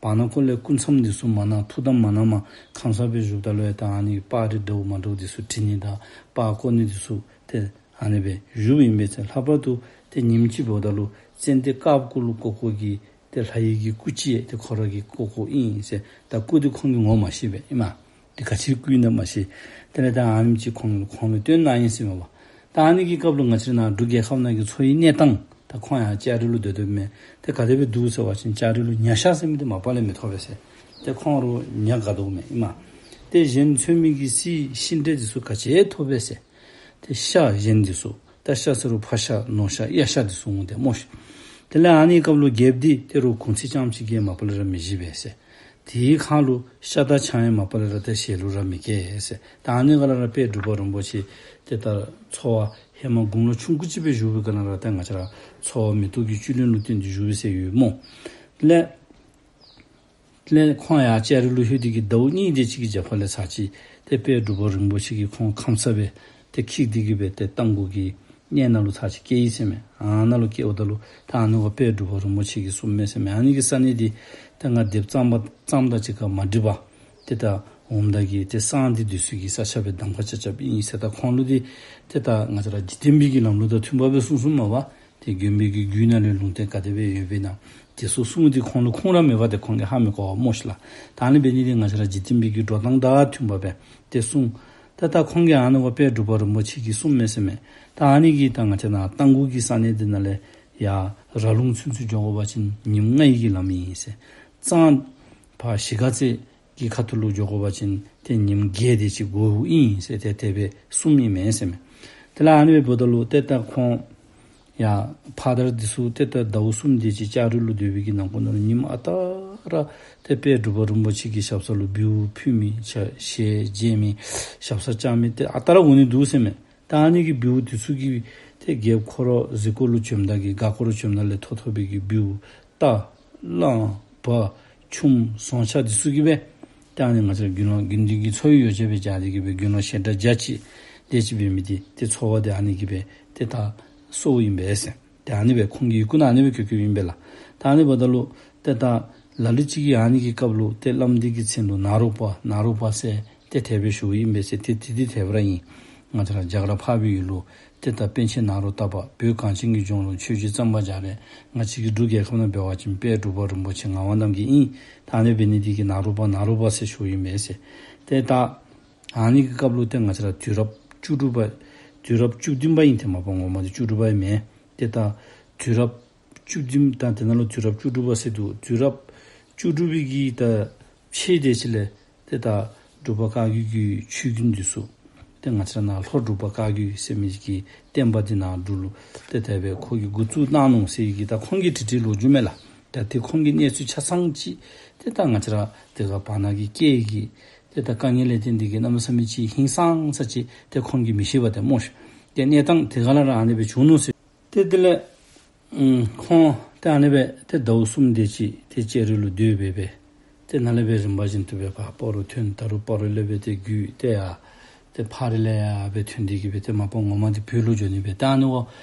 བར་ན་ཁོ་ལས་སྐུ་མཚམས་འདི་ཚུ་མ་གནང་ཐུགས་དམ་མ་གནངམ་ཁམས་སངས་སྦེ་བཞུགསཔ་ད་ལུ་ཡང་ད་ཨ་ནི་པར་རིས་འདྲཝ་མ་འདྲཝ་འདི་ཚུ་བྲི་ནི་དང་པར་བརྐོ་ནི་འདི་ཚུ་ཏེ་ཨ་ནི་སྦེ་བཞུགསཔ་ཨིན་པས་ཟེར། ལྷག་པར་དུ་ཏེ་ཉིནམ་ཅིག་འབདཝ་ད་ལུ་ཙན་དན་དཀརཔོ་གུ་ལུ་བརྐོ་བརྐོཝ་གི་ཏེ་ལྷ་ཡི་གི་སྐུ་ཅིག་ཏེ་ཁོ་ར་གིས་བརྐོ་བརྐོཝ་ཨིན་ཟེར། ད་སྐུ་འདི་ཁོང་གིས་ངོ་མ་ཤེས་པས་ཨིན་མས། ཏེ་ག་ཅི་སྐུ་ཨིན་ན་མ་ཤེས། དེ་ལས་ད་ཨ་ནེམ་ཅིག་ཁོང་ཁོང་ལུ་སྟོན་གནང་ཡི་ཟེར་མས་པ། ད་ཨ་ནི་གི་སྐབས་ལུ་ང་བཅས་ནཱ་འབྲུག་རྒྱལ་ཁབ་ནང་གི་འཚོ་བའི་གནས་སྟངས་ད་ཁོང་ཡང་ལྕགས་རི་ལུ་སྡོད་སྡོདཔ་མས། ཏེ་ག་དེ་སྦེ་འདུག་ཟེར་བ་ཅིན་ལྕགས་རི་ལུ་ཉ་ཤ་ཟེར་མི་འདི་མ་པ་ལས་མི་ཐོབ་པས་ཟེར། ཏེ་ཁོང་ར་ཉ་དགའ་དོ་མས་ཨིན་མས། ཏེ་གཞན་ཚོད་མི་གི་སི་ཤིང་འབྲས་འདི་ཚུ་ག་ཅི་ཐོབ་པས་ཟེར། ཏེ་ཤ་གཞན་འདི་ཚུ་ད་ཤ་ཟེར་རུང་ཕག་ཤ་ནོར་ཤ་གཡག་ཤ་འདི་ཚུ་འོང་སྟེ་སྨོ་ཤེས། དེ་ལས་ཨ་ནི་སྐབས་ལུ་རྒྱལཔོ་འདི་ཏེ་རོགས་གུང་ཚིགས་རྐྱངམ་ཅིག་གིས་མ་པ་ལས་ར་མི་བཞེས་པས་ཟེར། དེའི་ཁར་ལུ་ཤ་དང་ཆང་ཡང་མ་པ་ལས་ར་ཏེ་ཞལ་ལུ་ར་མི་བཀལ་ཟེར། ད་ཨ་ནི་ག་ལས་ར་དཔལ་འབྲུག་པ་རིན་པོ་ཆེ་ཏེ་ད་འཚོ་བ་ཧེ་མ་དགུང་ལོ་ཆུང་ཀུ་ཅིག་སྦེ་བཞུགས་པའི་སྒང་ལས་ར་ཏེ་ང་བཅས་ར་འཚོ་བ་མི་སྡུག་གི་བཅུད་ལེན་ལུ་བརྟེན་ཏེ་བཞུགས་པས་ཟེར་ཡོད་སྨོ། དེ་ལས་དེ་ལས་ཁོང་ཡར་ལྕགས་རི་ལུ་ལྷོད་དེ་གི་ཟླཝ་གཉིས་དེ་ཅིག་གི་རྒྱབ་ཁ་ལས་ཚར་ཅིག་ཏེ་དཔལ་འབྲུག་པ་རིན་པོ་ཆེ་གིས་ཁོང་ཁམས་སངས་སྦེ་ཏེ་འཁྱིད་དེ་གི་སྦེ་ཏེ་རྟ་མགོ་གི་གནས་ནང་ལུ་ཚར་ཅིག་བསྐྱལ་ཡི་ཟེར་མས། ཨ་ནཱ་ལུ་བསྐྱལཝ་ད་ལུ་ད་ཨ་ནི་བ་དཔལ་འབྲུག་པ་རིན་པོ་ཆེ་གིས་གསུངམ་མས་ཟེར་མས། ཨ་ནི་གི་ས་གནས་འདི་ཏེ་ང་སྡེབ་བརྩམས་པ་བརྩམས་དང་གཅིག་ཁར་མ་འགྲིག་པར་ཏེ་ད་འོངམ་ད་གི་ཏེ་གསང་འདི་འདི་ཚུ་གི་ས་ཆ་སྦེ་གདམ་ཁ་རྐྱབ་རྐྱབ་ཨིན་ཟེར། ད་ཁོང་ལུ་འདི་ཏེ་ད་ང་བཅས་ར་འཇིག་རྟེན་པའི་གི་ལམ་ལུགས་དང་མཐུན་པ་སྦེ་གསུངས་གསུངསམ་མས་པ། ཏེ་མགོན་པོའི་གི་རྒྱུད་ནང་ལུ་ལུང་བསྟན་ག་དེ་སྦེ་ཡོདཔ་ཨིན་ན་དེ་ཚུ་གསུངས་ཏེ་ཁོང་ལུ་ཁུངས་ར་མེད་པར་ཏེ་ཁོང་གིས་ཧ་མི་གོ་བ་སྨོ་ཤེས་ལགས། ད་ཨ་ནི་འབད་ནི་འདི་ང་བཅས་ར་འཇིག་རྟེན་པའི་གི་འགྲོ་སྟངས་དང་མཐུན་པ་སྦེ་ཏེ་གསུངས། ཏེ་ད་ཁོང་གིས་ཨ་ནི་བ་དཔལ་འབྲུག་པ་རིན་པོ་ཆེ་གིས་གསུངམ་མས་ཟེར་མས། ད་ཨ་ནི་གི་ད་ང་བཅས་ནཱ་རྟ་མགོ་གི་ས་གནས་འདི་ནང་ལས་ཡར་ར་ལུང་ཚུན་ཚོད་འགྱོ་དགོ་པ་ཅིན་ཉིནམ་ལྔ་ཡི་གི་ལམ་ཨིན་ཟེར། གཙང་ཕར་གཞིས་ཀ་རྩེ་གི་ཁ་ཐུག་ལུ་འགྱོ་དགོ་པ་ཅིན་ཏེ་ཉིནམ་བརྒྱད་དེ་ཅིག་འགོརཝ་ཨིན་ཟེར་ཏེ་དེ་སྦེ་གསུངམ་ཨིན་མས་ཟེར་མས། དེ་ལས་ཨ་ནི་སྦེ་འབདཝ་ད་ལུ་ཏེ་ད་ཁོང་ཡར་ཕ་དར་འདི་ཚུ་ཏེ་ད་ཟླཝ་གསུམ་དེ་ཅིག་ལྕགས་རི་ལུ་སྡོད་པའི་གི་ནང་འཁོད་ནང་ལུ་ཉིནམ་ཨ་རྟག་ར་ཏེ་དཔལ་འབྲུག་པ་རིན་པོ་ཆེ་གི་ཞབས་ས་ལུ་འབུལཝ་ཕུལ་མི་ཆ་ཞལ་མཇལ་མི་ཞབས་ས་བཅར་མི་ཏེ་ཨ་རྟག་ར་འོང་ནི་འདུག་ཟེར་མས། ད་ཨ་ནི་གི་འབུལཝ་འདི་ཚུ་གིས་ཏེ་རྒྱལཔོ་ཁོ་ར་གཟིགས་སྐོར་ལུ་བྱོནམ་ད་གི་ག་ཁོ་ར་བྱོནམ་ད་ལས་ཐོབ་ཐོབ་པའི་གི་འབུལཝ་རྟ་གླང་བ་ཆུམ་ཟོང་ཆ་འདི་ཚུ་གིས་སྦེ་ཏེ་ཨ་ནི་ང་བཅས་ར་དགེ་སློང་དགེ་འདུན་གྱི་འཚོ་བའི་ཡོ་བྱད་སྦེ་བྱ་སྟེ་གི་སྦེ་དགེ་སློང་ཞལ་གྲངས་བརྒྱ་ཅིག་དེ་ཅིག་འབད་མི་འདི་ཏེ་འཚོ་བ་འདི་ཨ་ནི་གིས་སྦེ་ཏེ་ད་གསོཝ་ཨིན་པས་ཟེར། ཏེ་ཨ་ནི་སྦེ་ཁོང་གི་ཡི་གུ་ནང་ཨ་ནི་སྦེ་བཀོད་བཀོདཔ་ཨིན་པས་ལགས། ད་ཨ་ནི་འབདཝ་ད་ལུ་ཏེ་ད་ལ་ལུ་ཅིག་གིས་ཨ་ནི་གི་སྐབས་ལུ་ཏེ་བླམ་འདི་གི་མཚན་ལུ་ནཱ་རོ་པ་ནཱ་རོ་པ་ཟེར་ཏེ་དེ་སྦེ་ཞུཝ་ཨིན་པས་ཟེར། ཏེ་དེ་འདི་དེ་སྦེ་ར་ཨིན། ང་བཅས་ར་རྒྱ་གར་འཕགས་པའི་ཡུལ་ལུ་ཏེ་ད་པཎ་ཆེན་ནཱ་རོ་ཏ་པ་བོད་གངས་ཅན་གྱི་ལྗོངས་ལུ་ཆོས་བརྒྱུད་གཙང་པ་རྒྱ་རས། ང་བཅས་ཀྱི་འབྲུག་རྒྱལ་ཁབ་ནང་འབད་བ་ཅིན་དཔལ་འབྲུག་པ་རིན་པོ་ཆེ་ངག་དབང་རྣམ་རྒྱལ་ཨིན། ད་ཨ་ནི་འབད་ནི་འདི་གིས་ནཱ་རོ་པ་ནཱ་རོ་པ་ཟེར་ཞུཝ་ཨིན་པས་ཟེར། ཏེ་ད་ཨ་ནི་གི་སྐབས་ལུ་ཏེ་ང་བཅས་ར་དུས་རབས་བཅུ་དྲུག་པ་དུས་རབས་བཅུ་བདུན་པ་ཨིན། ཏེ་མ་པ་ངོ་མ་འདི་བཅུ་དྲུག་པ་ཨིན་མས། ཏེ་ད་དུས་རབས་བཅུ་བདུན་ད་དེ་ནང་ལུ་དུས་རབས་བཅུ་དྲུག་པ་ཟེར་འདུག། དུས་རབས་བཅུ་དྲུག་པའི་གི་ད་ཕྱེད་དེ་ཅིག་ལས་ཏེ་ད་འབྲུག་པ་བཀའ་བརྒྱུད་ཀྱི་ཆོས་རྒྱུན་འདི་ཚུ་ཏེ་ང་བཅས་ར་ནཱ་ལྷོ་འབྲུག་པ་བཀའ་བརྒྱུད་ཟེར་མི་གི་བསྟན་པ་འདི་ནཱ་འབྲུག་ལུ་ཏེ་དེ་སྦེ་ཁོ་གིས་འགོ་བཙུགས་གནང་ནུག་ཟེར་གི་ད་ཁོང་གིས་བྲིས་བྲིས་ལོ་རྒྱུས་མས་ལགས། ད་ཏེ་ཁོང་གི་གནས་ཚུལ་ཆ་ཚང་ཅིག་ཏེ་ད་ང་བཅས་ར་དེ་ཁར་བར་ན་གི་སྐད་ཀྱི་ཏེ་ད་དཀའ་ངལ་ལས་བརྟེན་ཏེ་གིས་གནམ་མེད་ས་མེད་ཅིག་ཧིང་སངས་ས་ཅིག་ཏེ་ཁོང་གིས་མི་ཤེས་པས་ཏེ་སྨོ་ཤིག། ཏེ་གནས་སྟངས་དེ་ཁར་ལས་ར་ཨ་ནི་སྦེ་བྱུང་ནུག་ཟེར། ཏེ་དེ་ལས་ཨམ་ཁོང་ཏེ་ཨ་ནི་སྦེ་ཏེ་ཟླཝ་གསུམ་དེ་ཅིག་ཏེ་ལྕགས་རི་ལུ་སྡོད་སྦེ་སྦེ་ཏེ་ནཱ་ལས་སྦེ་རིམ་པ་བཞིན་དུ་སྦེ་ཕར་སྤ་རོ་ཐོན། ད་རུང་སྤ་རོ་ལས་སྦེ་ཏེ་བརྒྱུད་དེ་ཡར་ཏེ་ཕག་རི་ལས་ཡར་སྦེ་ཐོན་ཏེ་གིས་སྦེ་ཏེ་མ་པ་ངོ་མ་འདི་བོད་ལུ་འགྱོ་ནི་སྦེ། ད་ཨ་ནི་བ་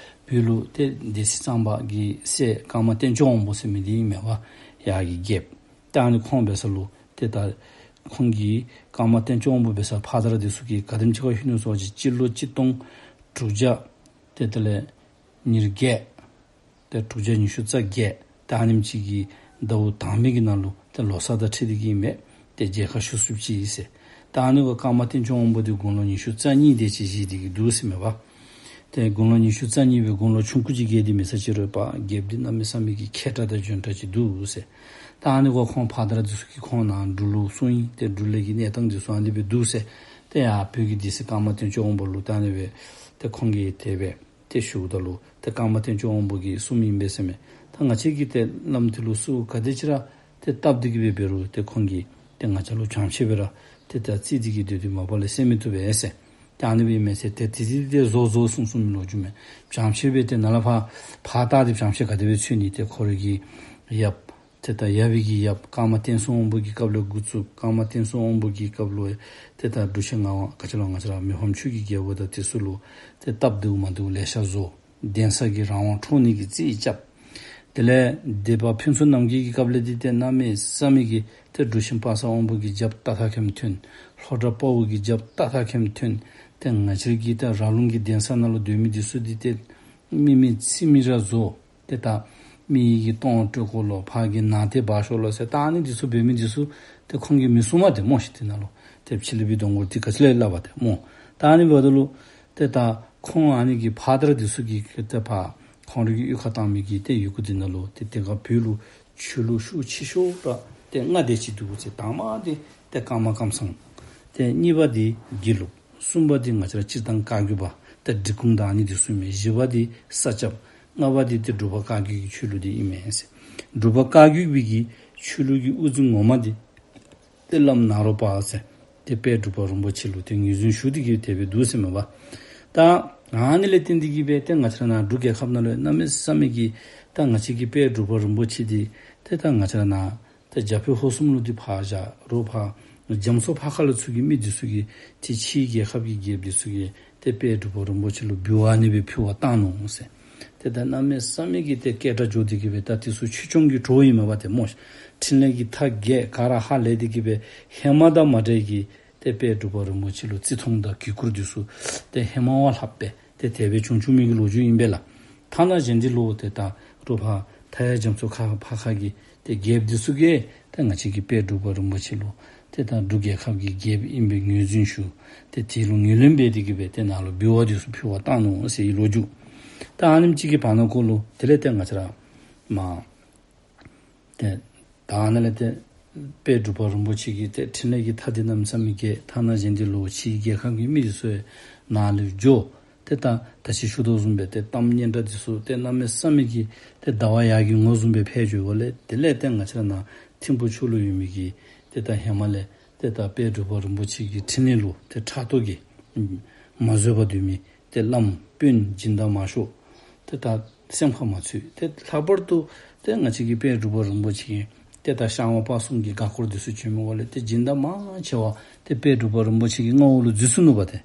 བོད་ལུ་ཏེ་སྡེ་སྲིད་གཙང་པ་གི་སྲས་ཀརྨ་བསྟན་སྐྱོང་དབང་པོ་ཟེར་མི་འདི་ཨིན་མས་པ། ཡར་གྱི་རྒྱལཔོ། ད་ཨ་ནི་ཁོང་འབད་ས་ལུ་ཏེ་ད་ཁོང་གིས་ཀརྨ་བསྟན་སྐྱོང་དབང་པོ་འབད་ས་ཕ་དར་འདི་ཚུ་གིས་ག་དེམ་ཅིག་ཁར་ལྷོད་ནུག་ཟེར་བ་ཅིན་སྤྱི་ལོ་གཅིག་སྟོང་དྲུག་བརྒྱ་ཏེ་དེ་ལས་ཉེར་བརྒྱད་ཏེ་དྲུག་བརྒྱ་ཉི་ཤུ་རྩ་བརྒྱད་ད་ཨ་ནེམ་ཅིག་གི་ཟླཝ་དང་པའི་གི་ནང་ལུ་ཏེ་ལོ་གསར་དང་འཁྲིལ་ཏེ་གིས་ཨིན་མས། ཏེ་མཇལ་ཁ་ཞུ་ཚུགསཔ་ཅིག་ཨིན་ཟེར། ད་ཨ་ནི་བ་ཀརྨ་བསྟན་སྐྱོང་དབང་པོ་འདི་དགུང་ལོ་ཉི་ཤུ་རྩ་གཉིས་དེ་ཅིག་བཞེས་ཏེ་གིས་འདུག་ཟེར་མས་པ། ཏེ་དགུང་ལོ་ཉི་ཤུ་རྩ་གཉིས་སྦེ་དགུང་ལོ་ཆུང་ཀུ་ཅིག་བརྒལ་ཏེ་མེད་ས་ཅིག་རུང་པ་རྒྱལཔོ་འདི་གནམ་མེད་ས་མེད་ཀྱི་མཁས་དྲགས་དང་འཇོན་དྲགས་ཅིག་འདུག་ཟེར། ད་ཨ་ནི་བ་ཁོང་ཕ་དར་འདི་ཚུ་གིས་ཁོང་ནཱ་འབྲུག་ལུ་སོང་ཡི། ཏེ་འབྲུག་ལས་ཀྱི་གནས་སྟངས་འདི་ཚུ་ཨ་ནི་སྦེ་འདུག་ཟེར། ཏེ་ཡར་བོད་ཀྱི་སྡེ་སྲིད་ཀརྨ་བསྟན་སྐྱོང་དབང་པོ་ལུ་ད་ཨ་ནི་སྦེ་ཏེ་ཁོང་གིས་དེ་སྦེ་ཏེ་ཞུཝ་ད་ལུ་ཏེ་ཀརྨ་བསྟན་སྐྱོང་དབང་པོ་གིས་གསུངམ་ཨིན་པས་ཟེར་མས། ད་ང་བཅས་ཀྱིས་ཏེ་བླམ་འདི་ལུ་གསོལཝ་ག་དེ་ཅིག་ར་ཏེ་བཏབ་སྟེ་གིས་སྦེ་འབད་རུང་ཏེ་ཁོང་གིས་ཏེ་ང་བཅས་ལུ་བྱང་ཤེས་སྦེ་ར་ཏེ་ད་རྩིས་འདི་གིས་སྡོད་དེ་མ་པ་ལས་གསན་མི་བཏུབ་པས་ཟེར། ཏེ་ཨ་ནི་སྦེ་ཨིན་མས་ཟེར། ཏེ་དེ་དེ་ཏེ་བཟོ་བཟོ་གསུངས་གསུངས་མི་ལོ་རྒྱུས་མས། བྱང་ཤེས་སྦེ་ཏེ་ནཱ་ལས་ཕར་ཕར་བལྟ་སྟེ་བྱང་ཤེས་ག་དེ་སྦེ་འཚོལ་ནི། ཏེ་ཁོ་རའི་གི་ཡབ་ཏེ་ད་ཡབ་ཀྱི་གི་ཡབ་ཀརྨ་བསྟན་སྲུང་དབང་པོ་གི་སྐབས་ལས་འགོ་བཙུགས། ཀརྨ་བསྟན་སྲུང་དབང་པོ་གི་སྐབས་ལུ་ཏེ་ད་འབྲུག་ཆེན་ངག་དབང་ག་ཅི་ལོ་ང་བཅས་ར་མི་ཕམ་ཆོས་ཀྱི་རྒྱལ་པོ་དང་དེ་ཚུ་ལུ་ཏེ་སྟབས་བདེཝ་མ་བདེཝ་ལེ་ཤ་བཟོ། གདན་ས་གི་རང་དབང་འཕྲོག་ནི་གི་རྩིས་རྐྱབ། དེ་ལས་སྡེ་པ་ཕུན་ཚོགས་རྣམ་རྒྱལ་གྱི་སྐབས་ལས་འདི་ཏེ་གནམ་མེད་ས་མེད་ཀྱི་ཏེ་འབྲུག་ཆེན་དཔག་བསམ་དབང་པོ་གི་རྒྱབ་རྟ་ཐག་ཁེམ་ཐོན། ལྷོ་བྲག་དཔའ་བོ་གི་རྒྱབ་རྟ་ཐག་ཁེམ་ཐོན། ཏེ་ང་བཅས་ཀྱི་ད་ར་ལུང་གི་གདན་ས་ནང་ལུ་སྡོད་མི་འདི་ཚུ་འདི་ཏེ་མི་མི་ཚིག་མི་ར་བཟོ། ཏེ་ད་མི་གི་གཏོང་སྤྲོད་དགོ་ལོ། ཕར་གྱི་ནང་རྟེན་འབག་ཤོག་ལོ་ཟེར། ད་ཨ་ནི་འདི་ཚུ་འབད་མི་འདི་ཚུ་ཏེ་ཁོང་གིས་མི་གསུང་མས་ཏེ་སྨོ་ཤིག། དེ་ནང་ལུ་ཏེ་ཕྱི་གླིང་པའི་གདོང་སྐོར་འདི་ག་ཅི་ལས་སླབ་པ་ཏེ་སྨོ། ད་ཨ་ནི་འབདཝ་ད་ལུ་ཏེ་ད་ཁོང་ཨ་ནི་གི་ཕ་དར་འདི་ཚུ་གིས་ཏེ་ཕར་ཁོང་རའི་གི་གཡུས་ཁར་བཏང་མི་གི་ཏེ་ཡི་གུ་འདི་ནང་ལུ་ཏེ་དེ་ཁར་བོད་ལུ་ཆོས་ལུགས་ཤུགས་ཆེ་ཤོས་ར་ཏེ་ལྔ་དེ་ཅིག་འདུག་ཟེར། དང་པ་འདི་ཏེ་ཀརྨ་ཀཾ་ཚང་། ཏེ་གཉིས་པ་འདི་དགེ་ལུགས། གསུམ་པ་འདི་ང་བཅས་ར་སྤྱིར་བཏང་བཀའ་བརྒྱུད་པ་ཏེ་འབྲི་གུང་དང་ཨ་ནི་འདི་ཚུ་མས། བཞི་པ་འདི་ས་སྐྱ། ལྔ་པ་འདི་ཏེ་འབྲུག་པ་བཀའ་བརྒྱུད་ཀྱི་ཆོས་ལུགས་འདི་ཨིན་མས་ཟེར། འབྲུག་པ་བཀའ་བརྒྱུད་པའི་གི་ཆོས་ལུགས་ཀྱི་དབུ་འཛིན་ངོ་མ་འདི་ཏེ་བླམ་ནཱ་རོ་པ་ཟེར་ཏེ་དཔལ་འབྲུག་པ་རིན་པོ་ཆེ་ལུ་ཏེ་ངོས་འཛིན་ཞུ་སྟེ་གིས་དེ་སྦེ་འདུག་ཟེར་མས་པ། ད་ཨ་ནི་ལས་བརྟེན་ཏེ་གིས་སྦེ་ཏེ་ང་བཅས་ར་ནཱ་འབྲུག་རྒྱལ་ཁབ་ནང་ལུ་གནམ་མེད་ས་མེད་ཀྱི་ད་ང་བཅས་ཀྱི་དཔལ་འབྲུག་པ་རིན་པོ་ཆེ་འདི་ཏེ་ད་ང་བཅས་ར་ནཱ་ཏེ་རྒྱ་བོད་ཧོར་གསུམ་ལུ་འདི་ཕར་བཞག་རུང་ཕར་རྒྱ་མཚོ་ཕར་ཁ་ལུ་ཚུ་གི་མི་འདི་ཚུ་གིས་ཏེ་ཕྱིའི་རྒྱལ་ཁབ་ཀྱི་རྒྱལཔོ་འདི་ཚུ་གིས་ཏེ་དཔལ་འབྲུག་པ་རིན་པོ་ཆེ་ལུ་འབུལ་བ་ཨ་ནི་སྦེ་ཕུལ་བར་བཏང་ནུག་ཟེར། ཏེ་ད་གནམ་མེད་ས་མེད་ཀྱི་ཏེ་སྐད་གྲགས་འགྱོ་སྟེ་གིས་སྦེ་ད་འདི་ཚུ་ཆོས་སྐྱོང་གི་གྲོགས་ཨིན་མས་པ་ཏེ་སྨོ། འཕྲིན་ལས་ཀྱི་མཐའ་རྒྱས་ག་ར་ཧ་ལས་ཏེ་གིས་སྦེ་ཧེ་མ་དང་མ་འདྲཝ་གི་ཏེ་དཔལ་འབྲུག་པ་རིན་པོ་ཆེ་ལུ་བརྩི་མཐོང་དང་གུས་བཀུར་འདི་ཚུ་ཏེ་ཧེ་མ་བ་ལྷགཔ་སྦེ་ཏེ་དེ་སྦེ་བྱུང་བྱུང་མི་གི་ལོ་རྒྱུས་ཨིན་པས་ལགས། ཐ་ན་གཞན་འདི་ལུ་ཏེ་ད་རུང་ཕར་མཐའ་ཡ་རྒྱ་མཚོ་ཁ་ཕར་ཁ་གི་ཏེ་རྒྱལཔོ་འདི་ཚུ་གིས་ཏེ་ང་བཅས་ཀྱི་དཔལ་འབྲུག་པ་རིན་པོ་ཆེ་ལུ་ཏེ་ད་འབྲུག་རྒྱལ་ཁབ་ཀྱི་རྒྱལཔོ་ཨིན་པའི་ངོས་འཛིན་ཞུ། ཏེ་དེ་ལུ་ངོས་ལེན་འབད་དེ་གིས་སྦེ་ཏེ་ནཱ་ལུ་འབུལ་བ་འདི་ཚུ་ཕུལ་བར་བཏང་ནུག་ཟེར་བའི་ལོ་རྒྱུས། ད་ཨ་ནེམ་ཅིག་གི་བར་ན་ཁོ་ལུ་དེ་ལས་ཏེ་ང་བཅས་ར་མར་ཏེ་ད་ནཱ་ལས་ཏེ་དཔལ་འབྲུག་པ་རིན་པོ་ཆེ་གི་ཏེ་འཕྲིན་ལས་ཀྱི་མཐའ་འདི་གནམ་མེད་ས་མེད་རྒྱས། ཐ་ན་གཞན་འདི་ལུ་ཕྱིའི་རྒྱལ་ཁབ་ཀྱི་མི་འདི་ཚུ་ནཱ་ལུ་འགྱོ། ཏེ་ད་ད་ཅི་ཞུ་དོ་བཟུམ་སྦེ་ཏེ་གཏམ་སྙན་གྲགས་འདི་ཚུ་ཏེ་གནམ་མེད་ས་མེད་ཀྱི་ཏེ་ཟླ་བ་ཡར་གྱི་ངོ་བཟུམ་སྦེ་འཕེལ་འགྱོཝ་ལས་དེ་ལས་ཏེ་ང་བཅས་ར་ནཱ་ཐིམ་ཕུ་ཕྱོགས་ལུ་ཡོད་མི་གི་ཏེ་ད་ཧེ་མ་ལས་ཏེ་ད་དཔལ་འབྲུག་པ་རིན་པོ་ཆེ་གི་འཕྲིན་ལས་ལུ་ཏེ་ཕྲག་དོག་གིས་མ་བཟོད་པར་སྡོད་མི་ཏེ་བླམ་དཔོན་སྦྱིན་བདག་མང་ཤོས་ཏེ་ད་སེམས་ཁར་མ་ཚུད། ཏེ་ལྷག་པར་དུ་ཏེ་ང་བཅས་ཀྱི་དཔལ་འབྲུག་པ་རིན་པོ་ཆེ་གི་ཏེ་ད་ཤར་ཝང་སྤ་གསུམ་གྱི་འགག་སྐོར་འདི་ཚུ་བྱོན་མི་འོག་ལས་ཏེ་སྦྱིན་བདག་མང་ཆེ་བ་ཏེ་དཔལ་འབྲུག་པ་རིན་པོ་ཆེ་གི་མངའ་འོག་ལུ་འཛུལ་སོ་ནུག་པ་ཏེ།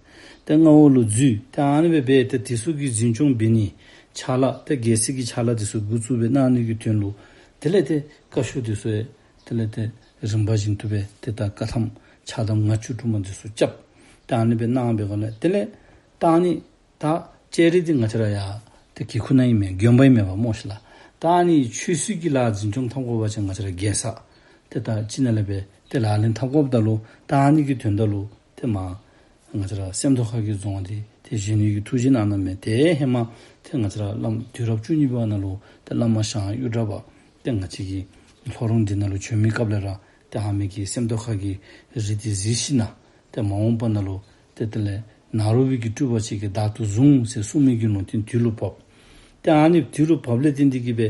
ཏེ་མངའ་འོག་ལུ་འཛུལ། ཏེ་ཨ་ནི་སྦེ་འབད་ཏེ་དེ་ཚུ་གི་འཛིན་སྐྱོང་འབད་ནི་ཕྱག་ལཱ་ཏེ་རྒྱལ་སྲིད་ཀྱི་ཕྱག་ལཱ་འདི་ཚུ་འགོ་བཙུགས་སྦེ་གནང་ནི་གི་དོན་ལུ་དེ་ལས་ཏེ་བཀའ་ཤོག་འདི་ཚུ་ཡང་དེ་ལས་ཏེ་རིམ་པ་བཞིན་དུ་སྦེ་ཏེ་ད་བཀའ་ཐམ་ཕྱག་ཐམ་ལྔ་བཅུ་དྲུག་མ་འདི་ཚུ་རྐྱབ། ཏེ་ཨ་ནི་སྦེ་གནང་བའི་སྒང་ལས་དེ་ལས་ད་ཨ་ནི་ད་ལྕགས་རི་འདི་ང་བཅས་ར་ཡར་ཏེ་གི་ཁུག་ནང་ཨིན་མས། དགོན་པ་ཨིན་མས་པ་སྨོ་ཤིག་ལགས། ད་ཨ་ནི་ཆོས་སྲིད་ཀྱི་ལཱ་འཛིན་སྐྱོང་འཐབ་དགོ་པ་ཅིན་ང་བཅས་ར་རྒྱལ་ས་ཏེ་ད་ཅིག་ནང་ལས་སྦེ་ཏེ་ལག་ལེན་འཐབ་དགོཔ་ད་ལུ་ད་ཨ་ནི་གི་དོན་དག་ལུ་ཏེ་མར་ང་བཅས་ར་སེམས་རྟོགས་ཁ་གི་རྫོང་འདི་ཏེ་གཞོན་ནུ་གིས་ཐུགས་བཞེད་གནང་གནངམ་མས། ཏེ་ཧེ་མ་ཏེ་ང་བཅས་ར་བླམ་དུས་རབས་བཅུ་གཉིས་པ་ནང་ལུ་ཏེ་བླ་མ་ཞང་གཡུ་སྒྲ་པ་ཏེ་ང་བཅས་ཀྱི་ལྷོ་རོང་འདི་ནང་ལུ་བྱོན་མི་སྐབས་ལས་ར་ཏེ་ཨ་མི་གིས་སེམས་རྟོགས་ཁ་གི་རི་འདི་གཟིགས་ཞིནམ་ལས་ཏེ་མ་འོངས་པ་ནང་ལུ་ཏེ་དེ་ལས་ནཱ་རོ་པའི་གི་སྤྲུལ་པ་ཅིག་གིས་བདག་ཏུ་བཟུང་ཟེར་གསུངས་མི་གི་ལུང་བསྟན་དུས་ལུ་བབས། ཏེ་ཨ་ནི་དུས་ལུ་བབས་ལས་བརྟེན་ཏེ་གིས་སྦེ་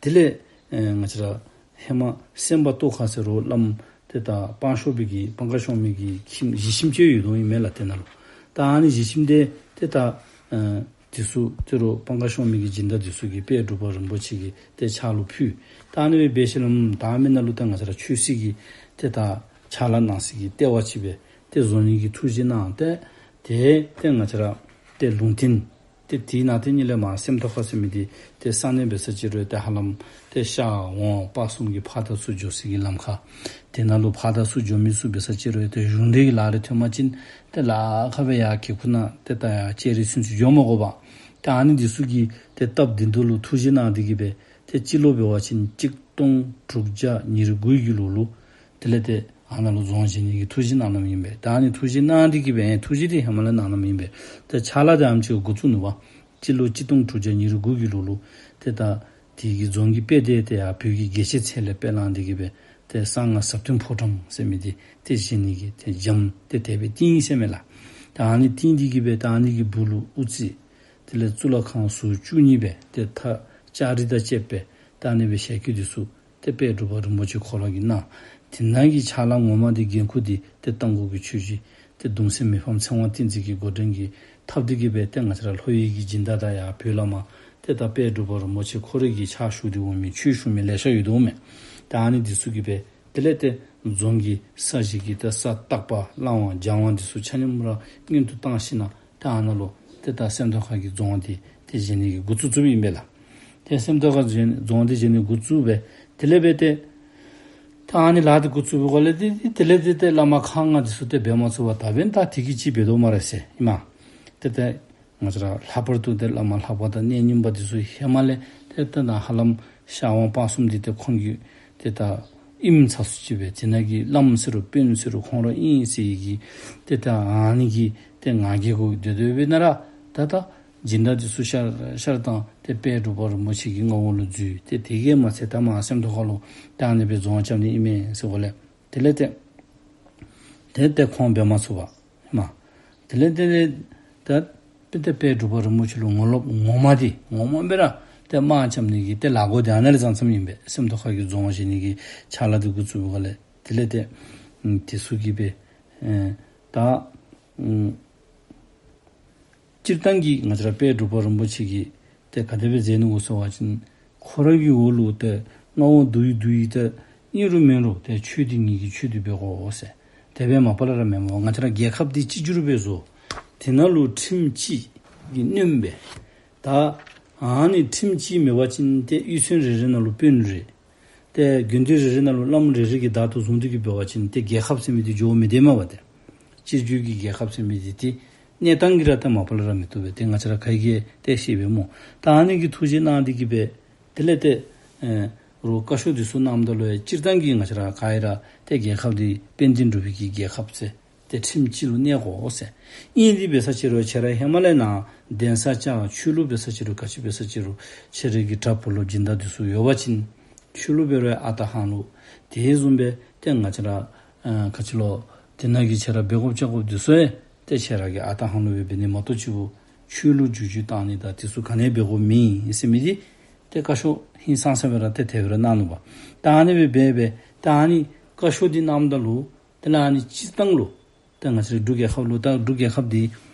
དེ་ལས་ ཨེ་ང་བཅས་ར་ཧེ་མ་སེམས་དཔའ་ཏོག་ཁ་ཟེར་རུང་བླམ་ཏེ་ད་སྤང་ཤོག་པའི་གི་སྤང་ཁ་ཤོང་མི་གི་ཁྱིམ་གཞིས་ཁྱིམ་ཅིག་ཡོད་དོ་ཨིན་མས་ལགས། ཏེ་ནཱ་ལུ་ད་ཨ་ནི་གཞིས་ཁྱིམ་འདི་ཏེ་ད་ཨེ་འདི་ཚུ་ཏེ་རུང་སྤང་ཁ་ཤོང་མི་གི་སྦྱིན་བདག་འདི་ཚུ་གིས་དཔལ་འབྲུག་པ་རིན་པོ་ཆེ་གི་ཏེ་ཕྱག་ལུ་ཕུལ། ད་ཨ་ནི་སྦེ་འབད་ཞིནམ་ལས་ད་མི་ནཱ་ལུ་ད་ང་བཅས་ར་ཆོས་སྲིད་ཀྱི་ཏེ་ད་ཕྱག་ལཱ་གནང་སའི་གི་ལྟེ་བ་ཅིག་སྦེ་ཏེ་བཟོ་ནི་གི་ཐུགས་བཞེད་གནང་སྟེ། ཏེ་ཏེ་ང་བཅས་ར་ཏེ་ལུང་བསྟན་ཏེ་དེ་ནང་ཏེ་ཉིད་ལས་མར་སེམས་རྟོགས་ཁ་ཟེར་མི་འདི་ཏེ་ས་གནས་འབད་ས་ཅིག་རུང་ཏེ་ཧ་ལམ་ཏེ་ཤར་ཝང་སྤ་གསུམ་གྱི་ཕར་དང་ཚུར་འགྱོ་སའི་གི་ལམ་ཁར། ཏེ་ནཱ་ལུ་ཕར་དང་ཚུར་འགྱོ་མི་ཚུ་འབད་ས་ཅིག་རུང་ཏེ་གཞུང་འབྲེལ་གྱི་ལཱ་རེ་ཐོན་པ་ཅིན་ཏེ་ལཱ་ཁག་སྦེ་ཡར་གི་ཁུག་ནང་ཏེ་ད་ཡར་ལྕགས་རི་ཚུན་ཚོད་འགྱོ་མི་དགོ་པར། ཏེ་ཨ་ནི་འདི་ཚུ་གི་ཏེ་སྟབས་བདེ་ཏོག་ཏོ་ལུ་ཐུགས་བཞེད་གནང་སྟེ་གི་སྦེ་ཏེ་སྤྱི་ལོ་འབད་བ་ཅིན་གཅིག་སྟོང་དྲུག་བརྒྱ་ཉེར་དགུ་གི་ལོ་ལུ་དེ་ལས་ཏེ་ཨ་ནཱ་ལུ་རྫོང་བཞེངས་ནི་གི་ཐུགས་བཞེད་གནང་གནངམ་ཨིན་པས། ད་ཨ་ནི་ཐུགས་བཞེད་གནང་སྟེ་གི་སྦེ་ཐུགས་བཞེད་འདི་ཧེ་མ་ལས་གནང་གནངམ་ཨིན་པས། ད་ཕྱག་ལཱ་འདི་ཨ་ནེམ་ཅིག་འགོ་བཙུགས་ནུག་པ། སྤྱི་ལོ་གཅིག་སྟོང་དྲུག་བརྒྱ་ཉེར་དགུ་གི་ལོ་ལུ་ཏེ་ད་དེ་གི་རྫོང་གི་དཔེ་དེ་ཏེ་ཡར་བོད་ཀྱི་རྒྱལ་བྱེད་ཚལ་ལས་དཔེ་བླངས་ཏེ་གི་སྦེ་ཏེ་གསང་སྔགས་ཟབ་དོན་ཕོ་བྲང་ཟེར་མི་འདི་ཏེ་བཞེངས་ནི་གི་ཏེ་འགྱམ་ཏེ་དེ་སྦེ་བཏིང་ཡི་ཟེར་མས་ལགས། ད་ཨ་ནི་བཏིང་སྟེ་གི་སྦེ་ད་ཨ་ནི་གི་སྦུག་ལུ་དབུ་རྩེ། དེ་ལས་གཙུག་ལག་ཁང་ཟུར་བཅུ་གཉིས་སྦེ་ཏེ་ད་ལྕགས་རི་དང་བཅས་པའི་ད་ཨ་ནི་སྦེ་ཞལ་བཀོད་འདི་ཚུ་ཏེ་དཔལ་འབྲུག་པ་རིན་པོ་ཆེ་ཁོ་ར་གིས་གནང་། དེ་ནང་གི་ཕྱག་ལཱ་ངོ་མ་འདི་འགན་ཁུར་འདི་ཏེ་རྟ་མགོ་གི་ཆོས་རྗེ་ཏེ་གདུང་སྲས་མི་ཕམ་ཚེ་དབང་བསྟན་འཛིན་གྱིས་འགོ་འདྲེན་གྱིས་འཐབ་སྟེ་གི་སྦེ་ཏེ་ང་བཅས་ར་ལྷོ་ཡུལ་གྱི་སྦྱིན་བདག་དང་ཡར་བོད་ལས་མར་ཏེ་ད་དཔལ་འབྲུག་པ་རིན་པོ་ཆེ་ཁོ་རའི་གི་ཕྱག་ཞུ་སྟེ་འོང་མི་ཆོས་ཞུ་མི་ལེ་ཤ་ཡོད་དོ་མས། ད་ཨ་ནི་འདི་ཚུ་གིས་སྦེ་དེ་ལས་ཏེ་རྫོང་གི་ས་གཞི་གི་ཏེ་ས་བརྟག་པ་བླང་བ་སྦྱང་བ་འདི་ཚུ་ཆ་མཉམ་ར་སྔོན་དུ་བཏང་ཞིནམ་ལས་ད་ཨ་ནཱ་ལུ་ཏེ་ད་སེམས་རྟོགས་ཁ་གི་རྫོང་འདི་ཏེ་བཞེངས་ནི་གི་འགོ་བཙུགས་བཙུགསཔ་ཨིན་པས་ལགས། ཏེ་སེམས་རྟོགས་ཁ་རྫོང་འདི་བཞེངས་ནི་འགོ་བཙུགས་སྦེ་དེ་ལས་སྦེ་ཏེ་ད་ཨ་ནི་ལཱ་འདི་འགོ་བཙུགས་པའི་སྒང་ལས་ཏེ་དེ་ལས་ཏེ་ཏེ་བླ་མ་ཁག་ལྔ་འདི་ཚུ་ཏེ་འབད་མ་ཚུགས་པར་ད་འབདན་ད་དེ་གིས་ཅིག་འབད་དོ་སྨ་རེ་ཟེར་ཨིན་མས། ཏེ་ཏེ་ང་བཅས་ར་ལྷག་པར་དུ་ཏེ་བླ་མ་ལྷ་པ་དང་གནས་རྙིང་པ་འདི་ཚུ་ཧེ་མ་ལས་ཏེ་ཏེ་ད་ཧ་ལམ་ཤར་ཝང་སྤ་གསུམ་འདི་ཏེ་ཁོང་གི་ཏེ་ད་ཨིནམ་ཚ་སུ་ཅིག་སྦེ་དེ་ནང་གི་བླམ་ཟེར་རུང་དཔོན་ཟེར་རུང་ཁོང་ར་ཨིན་ཟེར་གི་ཏེ་ད་ཨ་ནི་གི་ཏེ་ང་རྒྱལ་གུ་སྡོད་སྡོདཔ་ཨིན་ན་ར་ད་ད་སྦྱིན་བདག་འདི་ཚུ་ཤར་ཤར་བཏང་སྟེ་དཔལ་འབྲུག་པ་རིན་པོ་ཆེ་གི་མངའ་འོག་ལུ་འཛུལ། ཏེ་དེ་གིས་མ་ཚད་ད་མར་སེམས་རྟོགས་ཁ་ལུ་ད་ཨ་ནི་སྦེ་རྫོང་རྐྱབ་ནི་ཨིན་མས་ཟེར་སྒང་ལས་དེ་ལས་ཏེ་ཏེ་ཏེ་ཁོང་འབད་མ་ཚུགས་པར་མ། དེ་ལས་ཏེ་ཏེ་ད་ཏེ་ཏེ་དཔལ་འབྲུག་པ་རིན་པོ་ཆེ་ལུ་ངོ་ལོག་ངོ་མ་འདི་ངོ་མ་སྦེ་ར་ཏེ་དམག་རྐྱབ་ནི་གི་ཏེ་ལཱ་འགོ་འདི་ཨ་ནཱ་ལས་བརྩམས་བརྩམསཔ་ཨིན་པས། སེམས་རྟོགས་ཁ་གི་རྫོང་བཞེངས་ནི་གི་ཕྱག་ལཱ་འདི་འགོ་བཙུགས་པའི་སྒང་ལས་དེ་ལས་ཏེ་ཨམ་དེ་ཚུ་གིས་སྦེ་ཨེ་ད་ཨམ་སྤྱིར་བཏང་གི་ང་བཅས་ར་དཔལ་འབྲུག་པ་རིན་པོ་ཆེ་གིས་ཏེ་ག་དེ་སྦེ་མཛད་ནུག་གོ་ཟེར་བ་ཅིན་ཁོ་ར་གི་འོག་ལུ་ཏེ་མངའ་འོག་བསྡུ་ཡི་བསྡུ་ཡི་ཏེ་ཨིན་རུང་མེན་རུང་ཏེ་ཆོས་འདི་ངེ་གི་ཆོས་འདི་འབད་དགོ་ཟེར། དེ་སྦེ་མ་པ་ལས་ར་མེན་པར་ང་བཅས་ར་རྒྱལ་ཁབ་འདི་གཅིག་གྱུར་སྦེ་བཟོ། དེ་ནང་ལུ་ཁྲིམས་གཅིག་གིས་གནོནམ་སྦེ། ད་ཨ་ནི་ཁྲིམས་གཅིག་མེད་པ་ཅིན་ཏེ་གཡུས་ཚན་རེ་རེ་ནང་ལུ་དཔོན་རེ། ཏེ་དགེ་འདུན་རེ་རེ་ནང་ལུ་བླམ་རེ་རེ་གི་བདག་ཏུ་བཟུང་སྟེ་གི་འབད་བ་ཅིན་ཏེ་རྒྱལ་ཁབ་ཟེར་མི་འདི་འགྱོ་མི་བདེ་མས་པ་ཏེ། སྤྱི་རྒྱུ་གི་རྒྱལ་ཁབ་ཟེར་མི་འདི་ཏེ་གནས་སྟངས་ཀྱིས་ར་ཏེ་མ་པ་ལས་ར་མི་བཏུབ་པས། ཏེ་ང་བཅས་ར་ག་གིས་ཏེ་ཤེས་པས་སྨོ། ད་ཨ་ནི་གི་ཐུགས་བཞེད་གནང་སྟེ་གི་སྦེ་དེ་ལས་ཏེ་ཨེ་རུང་བཀའ་ཤོག་འདི་ཚུ་གནངམ་ད་ལུ་ཡང་སྤྱིར་བཏང་གི་ང་བཅས་ར་ག་ར་ཏེ་རྒྱལ་ཁབ་འདི་དཔལ་ལྡན་འབྲུག་པའི་གི་རྒྱལ་ཁབ་ཟེར། ཏེ་ཁྲིམས་གཅིག་ལུ་གནས་དགོ་ཟེར། ཨིན་ཏེ་འབད་ས་ཅིག་རུང་ཁྱེད་ར་ཧེ་མ་ལས་ནཱ་གདན་ས་བཅགས་ཆོས་ལུགས་འབད་ས་ཅིག་རུང་ག་ཅི་འབད་ས་ཅིག་རུང་ཁྱེད་ར་གི་གྲྭ་བུ་སློབ་སྦྱིན་བདག་འདི་ཚུ་ཡོད་པ་ཅིན་ཆོས་ལུགས་འབད་རུང་ཨ་རྟག་ཧང་ལུགས། དེ་བཟུམ་སྦེ་ཏེ་ང་བཅས་ར་ཨ་ག་ཅི་ལོ་དེ་ནང་གི་ཁྱེད་ར་འབད་དགོཔ་བཅའ་དགོཔ་འདི་ཚུ་ཡང་ཏེ་ཁྱེད་ར་གི་ཨ་རྟག་ཧང་ལུགས་སྦེ་འབད་ནི་མ་གཏོགས་ཅིག་པོ་ཆོས་ལུགས་བསྒྱུར་བཅོས་གཏང་ནི་དང་འདི་ཚུ་ག་ནི་འབད་དགོཔ་མེད་ཟེར་མི་འདི་ཏེ་བཀའ་ཤོག་ཧིང་སངས་ས་སྦེ་ར་ཏེ་དེ་སྦེ་ར་གནང་ནུག་པ། ད་ཨ་ནི་སྦེ་འབད་འབད་ད་ཨ་ནི་བཀའ་ཤོག་འདི་གནངམ་ད་ལུ་དེ་ལས་ཨ་ནི་སྤྱིར་བཏང་ལུ་ཏེ་ང་བཅས་ར་འབྲུག་རྒྱལ་ཁབ་ལུ་ད་འབྲུག་རྒྱལ་ཁབ་འདི་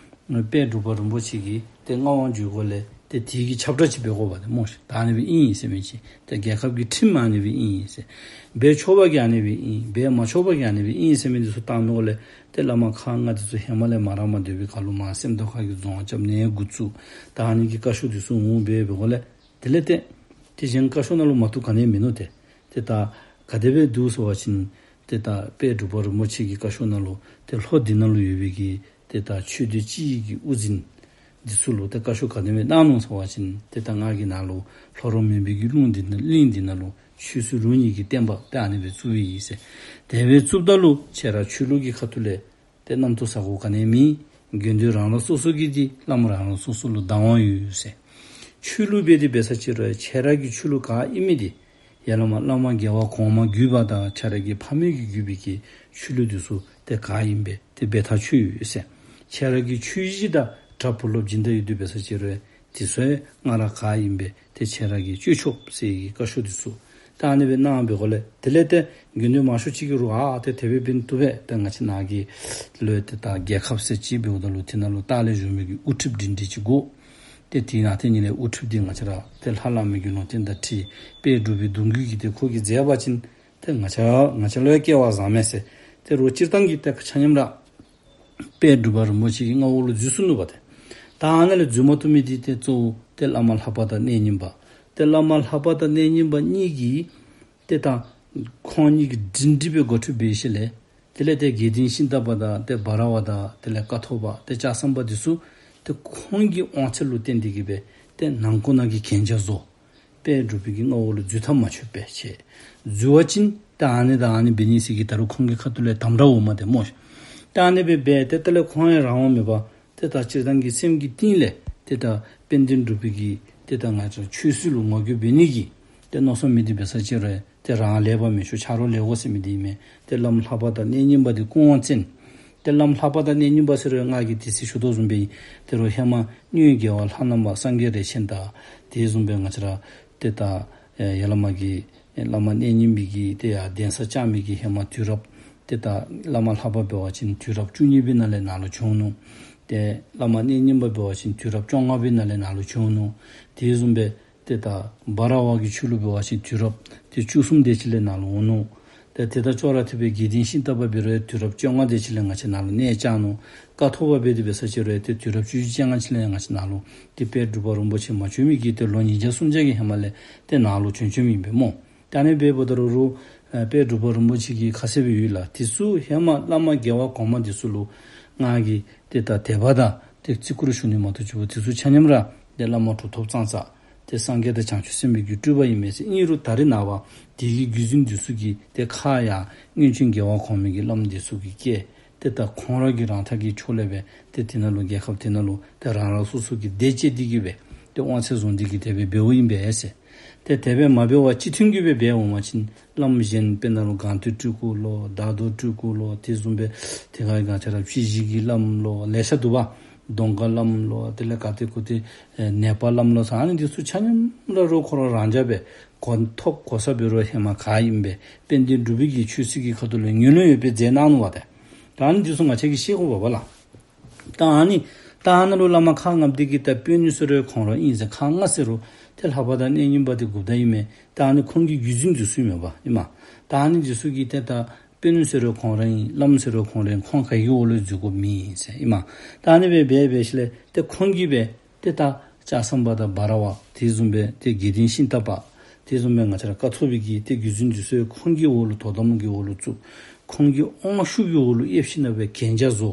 དཔལ་འབྲུག་པ་རིན་པོ་ཆེ་གིས་ཏེ་མངའ་དབང་བསྒྱུར་སྒོ་ལས་ཏེ་དེ་གི་ཁྱབ་བསྒྲགས་ཅིག་འབད་དགོ་པ་ཏེ་སྨོ་ཤིག། ད་ཨ་ནི་སྦེ་ཨིན་ཟེར་མི་ཅིག་ཏེ་རྒྱལ་ཁབ་ཀྱི་ཁྲིམས་ཨ་ནི་སྦེ་ཨིན་ཟེར། འབད་ཆོག་པ་གིས་ཨ་ནི་སྦེ་ཨིན། འབད་མ་ཆོག་པ་གིས་ཨ་ནི་སྦེ་ཨིན་ཟེར་མི་འདི་ཚུ་བཏང་མི་འོང་ལས་ཏེ་བླ་མ་ཁག་ལྔ་འདི་ཚུ་ཧེ་མ་ལས་མ་ར་མ་སྡོད་པའི་ཁར་ལུ་མར་སེམས་རྟོགས་ཁ་གི་རྫོང་རྐྱབ་ནི་འགོ་བཙུགས། ད་ཨ་ནི་གི་བཀའ་ཤོག་འདི་ཚུ་འོང་འབད་འབད་སྒོ་ལས་དེ་ལས་ཏེ་དེ་གཞན་བཀའ་ཤོག་ནང་ལུ་མ་བཏུབ་ག་ནི་མིན་ནུག་ཏེ། ཏེ་ད་ག་དེ་སྦེ་འདུག་ཟེར་བ་ཅིན་ཏེ་ད་དཔལ་འབྲུག་པ་རིན་པོ་ཆེ་གི་བཀའ་ཤོག་ནང་ལུ་ཏེ་ལྷོ་འདི་ནང་ལུ་ཡོད་པའི་གི་ཏེ་ད་ཆོས་སྡེ་སྤྱི་ཡི་གི་དབུ་འཛིན་འདི་ཚུ་ལུ་ཏེ་བཀའ་ཤོག་ག་དེ་སྦེ་གནང་ནུག་ཟེར་བ་ཅིན་ཏེ་ད་ང་གིས་ནཱ་ལུ་ལྷོ་རོང་མུན་པའི་གི་ཀླུང་འདི་ནང་གླིང་འདི་ནང་ལུ་ཆོས་སྲིད་ལུགས་གཉིས་ཀྱི་བསྟན་པ་ཏེ་ཨ་ནི་སྦེ་བཙུགས་པའི་ཨིན་ཟེར། དེ་སྦེ་བཙུགསཔ་ད་ལུ་ཁྱེད་ར་ཆོས་ལུགས་ཀྱི་ཁ་ཐུག་ལས་ཏེ་རྣམ་རྟོག་ཟ་དགོཔ་ག་ནི་མེད། དགེ་འདུན་རང་རང་སོ་སོ་གིས་ཏེ་བླམ་རང་རང་སོ་སོ་ལུ་བདག་དབང་ཡོད་ཟེར། ཆོས་ལུགས་འབད་དེ་འབད་ས་ཅིག་རུང་ཁྱེད་ར་གི་ཆོས་ལུགས་ག་ཨིན་མི་འདི་ཡར་ལས་མར་བླ་མ་རྒྱལ་བ་གོང་མ་བརྒྱུད་པ་དང་ཁྱེད་ར་གི་ཕ་མེས་ཀྱིས་བརྒྱུད་པའི་གི་ཆོས་ལུགས་འདི་ཚུ་ཏེ་ག་ཨིན་པས། ཏེ་འབད་ཐག་ཆོད་ཡོད་ཟེར། ཁྱེད་ར་གི་ཆོས་གཞིས་དང་གྲྭ་བུ་སློབ་སྦྱིན་བདག་ཡོད་དེ་འབད་ས་ཅིག་རུང་དེ་ཚུ་ཡང་ང་ར་ག་ཨིན་པས། ཏེ་ཁྱེད་ར་གིས་བཅོས་ཆོག་ཟེར་གི་བཀའ་ཤོག་འདི་ཚུ་ ད་ཨ་ནི་སྦེ་གནང་བའི་སྒོ་ལས་དེ་ལས་ཏེ་དགེ་འདུན་མང་ཤོས་ཅིག་གིས་རུང་ཨ་ཏེ་དེ་སྦེ་འབད་ནི་བཏུབ་པས། ཏེ་ང་བཅས་ནཱ་གི་ལུ་ཏེ་ད་རྒྱལ་ཁབ་ཟེར་ཅིག་འབདཝ་ད་ལུ་དེ་ནང་ལུ་ལྟག་ལས་བཞུགས་མི་གི་དབུ་ཁྲིདཔ་སྒྲིང་སྒྲི་ཅིག་དགོ། ཏེ་དེ་ནང་ཏེ་ཉིད་ལས་དབུ་ཁྲིདཔ་འདི་ང་བཅས་ར་ཏེ་ལྷ་བླ་མའི་གི་ལུང་བསྟན་དང་འཁྲིལ་དཔལ་འབྲུག་པའི་གདུང་བརྒྱུད་ཀྱི་ཏེ་ཁོ་གིས་མཛད་པ་ཅིན་ཏེ་ང་བཅས་ང་བཅས་ལུ་ཡང་སྐལ་བ་བཟང་མས་ཟེར། ཏེ་རོགས་སྤྱིར་བཏང་གི་ཏེ་ཆ་མཉམ་ར་དཔལ་འབྲུག་པ་རིན་པོ་ཆེ་གི་མངའ་འོག་ལུ་འཛུལ་ཚུགས་ནུག་པ་ཏེ། ད་ཨ་ནཱ་ལས་འཛུལ་མ་བཏུབ་མི་འདི་ཏེ་གཙོ་བོ་ཏེ་བླ་མ་ལྷ་པ་དང་གནས་རྙིང་པ། ཏེ་བླ་མ་ལྷ་པ་དང་གནས་རྙིང་པ་གཉིས་ཀྱིས་ཏེ་ད་ཁོང་གཉིས་ཀྱིས་སྒྲིང་སྒྲི་སྦེ་འགོ་ཁྲིད་འབད་ཞིནམ་ལས་དེ་ལས་ཏེ་དགེ་ལྡན་ཤིང་རྟ་པ་དང་ཏེ་འབའ་ར་བ་དང་དེ་ལས་ཀཿཐོག་པ་ཏེ་ལྕགས་ཟམ་པ་འདི་ཚུ་ཏེ་ཁོང་གི་དབང་ཚད་ལུ་བརྟེན་ཏེ་གིས་སྦེ་ཏེ་ནང་ཁོག་ནང་གི་གན་རྒྱ་བཟོ། དཔལ་འབྲུག་པའི་གི་མངའ་འོག་ལུ་འཛུལ་ཐབས་མ་ཆོད་པའི་ཆེད། འཛུལ་བ་ཅིན་ད་ཨ་ནི་ད་ཨ་ནི་འབད་ནི་ཟེར་གི་ད་རུང་ཁོང་གི་ཁ་ཐུག་ལས་དམ་དྲག་འོང་མས་ཏེ་སྨོ། ད་ཨ་ནི་སྦེ་འབད་དེ་ད་ལས་ཁོང་ཡང་རང་དབང་མེད་པར་ཏེ་ད་སྤྱིར་བཏང་གི་སེམས་ཀྱི་གཏིང་ལས་ཏེ་ད་དཔལ་ལྡན་འབྲུག་པའི་གི་ཏེ་ད་ང་བཅས་ཆོས་སྲིད་ལུ་ངོ་རྒོལ་འབད་ནི་གི་ཏེ་མནོ་བསམ་མི་འདི་འབད་ས་ཅིག་རུང་ཏེ་རང་ལེགས་པ་མི་ཤོང་ཆ་རོགས་ལེགས་དགོ་ཟེར་མི་འདི་ཨིན་མས། ཏེ་བླམ་ལྷ་པ་དང་གནས་རྙིང་པ་འདི་སྐུ་དབང་བཙན། ཏེ་བླམ་ལྷ་པ་དང་གནས་རྙིང་པ་ཟེར་རུང་ང་གིས་དེ་ཚེ་ཞུ་དོ་བཟུམ་སྦེ་ཨིན། ཏེ་རོགས་ཧེ་མ་གཉོས་རྒྱལ་བ་ལྷ་ནང་པ་སངས་རྒྱས་རས་ཆེན་དང་དེ་བཟུམ་སྦེ་ང་བཅས་ར་ཏེ་ད་ཡ་བླ་མ་གི་བླ་མ་གནས་རྙིང་པའི་གི་ཏེ་ཡ་གདན་ས་བཅགས་མི་གི་ཧེ་མ་དུས་རབས་ཏེ་ད་བླ་མ་ལྷ་པ་འབད་བ་ཅིན་དུས་རབས་བཅུ་གཉིས་པའི་ནང་ལས་ནཱ་ལུ་བྱོན་ནུག། ཏེ་བླ་མ་གནས་རྙིང་པ་འབད་བ་ཅིན་དུས་རབས་བཅོ་ལྔ་པའི་ནང་ལས་ནཱ་ལུ་བྱོན་ནུག། དེ་བཟུམ་སྦེ་ཏེ་ད་འབའ་ར་བ་གི་ཆོས་ལུགས་འབད་བ་ཅིན་དུས་རབས་ཏེ་བཅུ་གསུམ་དེ་ཅིག་ལས་ནཱ་ལུ་འོང་ནུག། ཏེ་དེ་དང་ཅོག་ར་འཐདཔ་སྦེ་དགེ་ལྡན་ཤིང་རྟ་པ་འབད་རུང་དུས་རབས་བཅོ་ལྔ་དེ་ཅིག་ལས་ང་བཅས་ནཱ་ལུ་གནས་བཅགས་ནུག། ཀཿཐོག་པ་འབད་དེ་འབད་ས་ཅིག་རུང་ཏེ་དུས་རབས་བཅུ་བཅོ་ལྔ་ཅིག་ལས་ང་བཅས་ནཱ་ལུ་ཏེ་དཔལ་འབྲུག་པ་རིན་པོ་ཆེ་མ་བྱོན་མི་གི་ཏེ་ལོ་ཉིས་བརྒྱ་སུམ་བརྒྱ་གི་ཧེ་མ་ལས་ཏེ་ནཱ་ལུ་བྱོན་བྱོནམ་ཨིན་པས་སྨོ། ད་ཨ་ནི་སྦེ་འབདཝ་ད་རུང་རུང་ཨ་དཔལ་འབྲུག་པ་རིན་པོ་ཆེ་གིས་ཁ་གསལ་སྦེ་ཡོད་ལགས། དེ་ཚུ་ཧེ་མ་བླ་མ་རྒྱལ་བ་གོང་མ་འདི་ཚུ་ལུ་ང་གིས་ཏེ་ད་དད་པ་དང་ཏེ་བརྩི་བཀུར་ཞུ་ནི་མ་གཏོགས་ཅིག་པོ་དེ་ཚུ་ཆ་མཉམ་ར་ཏེ་བླ་མ་གྲུབ་ཐོབ་ཙང་ཙ་ཏེ་སངས་རྒྱས་དང་བྱང་ཆུབ་སེམས་དཔའི་གི་སྤྲུལ་པ་ཨིན་མས་ཟེར། ཨིན་རུང་ད་རེས་ནངས་པ་དེ་གི་བརྒྱུད་འཛིན་འདི་ཚུ་གིས་ཏེ་ཁ་ཡ་སྔོན་བྱོན་རྒྱལ་བ་གོང་མའི་གི་བླམ་འདི་ཚུ་གིས་བཀལ། ཏེ་ད་ཁོང་ར་གིས་རང་ཐག་གི་ཕྱོགས་ལས་སྦེ་ཏེ་དེ་ནང་ལུ་རྒྱལ་ཁབ་དེ་ནང་ལུ་ཏེ་རང་རང་སོ་སོ་གི་སྡེ་བཅད་དེ་གིས་སྦེ་ཏེ་དབང་ཚད་བཟུང་སྟེ་གིས་དེ་སྦེ་འབདཝ་ཨིན་པས་ཟེར། ཏེ་དེ་སྦེ་མ་འབད་བར་སྤྱི་མཐུན་གྱིས་སྦེ་འབད་འོང་བ་ཅིན་བླམ་གཞན་དཔེར་ན་ལུ་སྒང་སྟེང་སྤྲུལ་སྐུ་ལོ་ཟླ་རྡོ་སྤྲུལ་སྐུ་ལོ་དེ་བཟུམ་སྦེ་དེ་ཁར་ང་བཅས་ར་ཕྱི་གཞིས་ཀྱི་བླམ་ལོ་ལེ་ཤ་འདུག་པ། གདོང་དཀར་བླམ་ལོ་དེ་ལས་ག་ཏེ་གུ་ཏེ་ཨེ་ནེ་པ་བླམ་ལོ་ཟེར་ཨ་ནི་འདི་ཚུ་ཆ་མཉམ་ར་རོགས་ཁོ་ར་རང་འཇགས་སྦེ་གོ་ཐོབ་གོ་ས་འབད་རུང་ཧེ་མ་ག་ཨིནམ་སྦེ་དཔལ་ལྡན་འབྲུག་པའི་གི་ཆོས་སྲིད་ཀྱི་ཁ་ཐུག་ལུ་ངོས་ལེན་ཡོད་པའི་མཛད་གནང་ནུག་པ་ཏེ། ད་ཨ་ནི་འདི་ཚུ་ང་བཅས་ཀྱིས་ཤེས་དགོ་པས་ལགས། ད་ཨ་ནི་ད་ཨ་ནཱ་ལུ་བླ་མ་ཁག་ལྔ་པོ་འདི་གིས་ད་དཔོན་ནི་ཟེར་རུང་ཁོང་ར་ཨིན་ཟེར། ཁག་ལྔ་ཟེར་རུང་ཏེ་ལྷ་པ་དང་གནས་རྙིང་པ་འདི་འགོ་བདག་ཨིན་མས། ད་ཨ་ནི་ཁོང་གི་བརྒྱུད་འཛིན་འདི་ཚུ་ཨིན་མས་པ་ཨིན་མས། ད་ཨ་ནི་འདི་ཚུ་གིས་ཏེ་ད་དཔོན་ནི་ཟེར་རུང་ཁོང་ར་ཨིན། བླམ་ཟེར་རུང་ཁོང་ར་ཨིན། ཁོང་ག་གི་འོག་ལུ་འཛུལ་དགོཔ་མེད་ཟེར་ཨིན་མས། ད་ཨ་ནི་སྦེ་འབད་འབད་ཞིནམ་ལས་ཏེ་ཁོང་གིས་སྦེ་ཏེ་ད་ལྕགས་ཟམ་པ་དང་འབའ་ར་བ་དེ་བཟུམ་སྦེ་ཏེ་དགེ་ལྡན་ཤིང་རྟ་པ་དེ་བཟུམ་སྦེ་ང་བཅས་ར་ཀཿཐོག་པའི་གི་ཏེ་བརྒྱུད་འཛིན་འདི་ཚུ་ཁོང་གི་འོག་ལུ་དོ་དམ་གྱི་འོག་ལུ་བཙུགས། ཁོང་གི་དབང་ཤུགས་ཀྱི་འོག་ལུ་ཡེབ་ཞིནམ་ལས་སྦེ་གན་རྒྱ་བཟོ།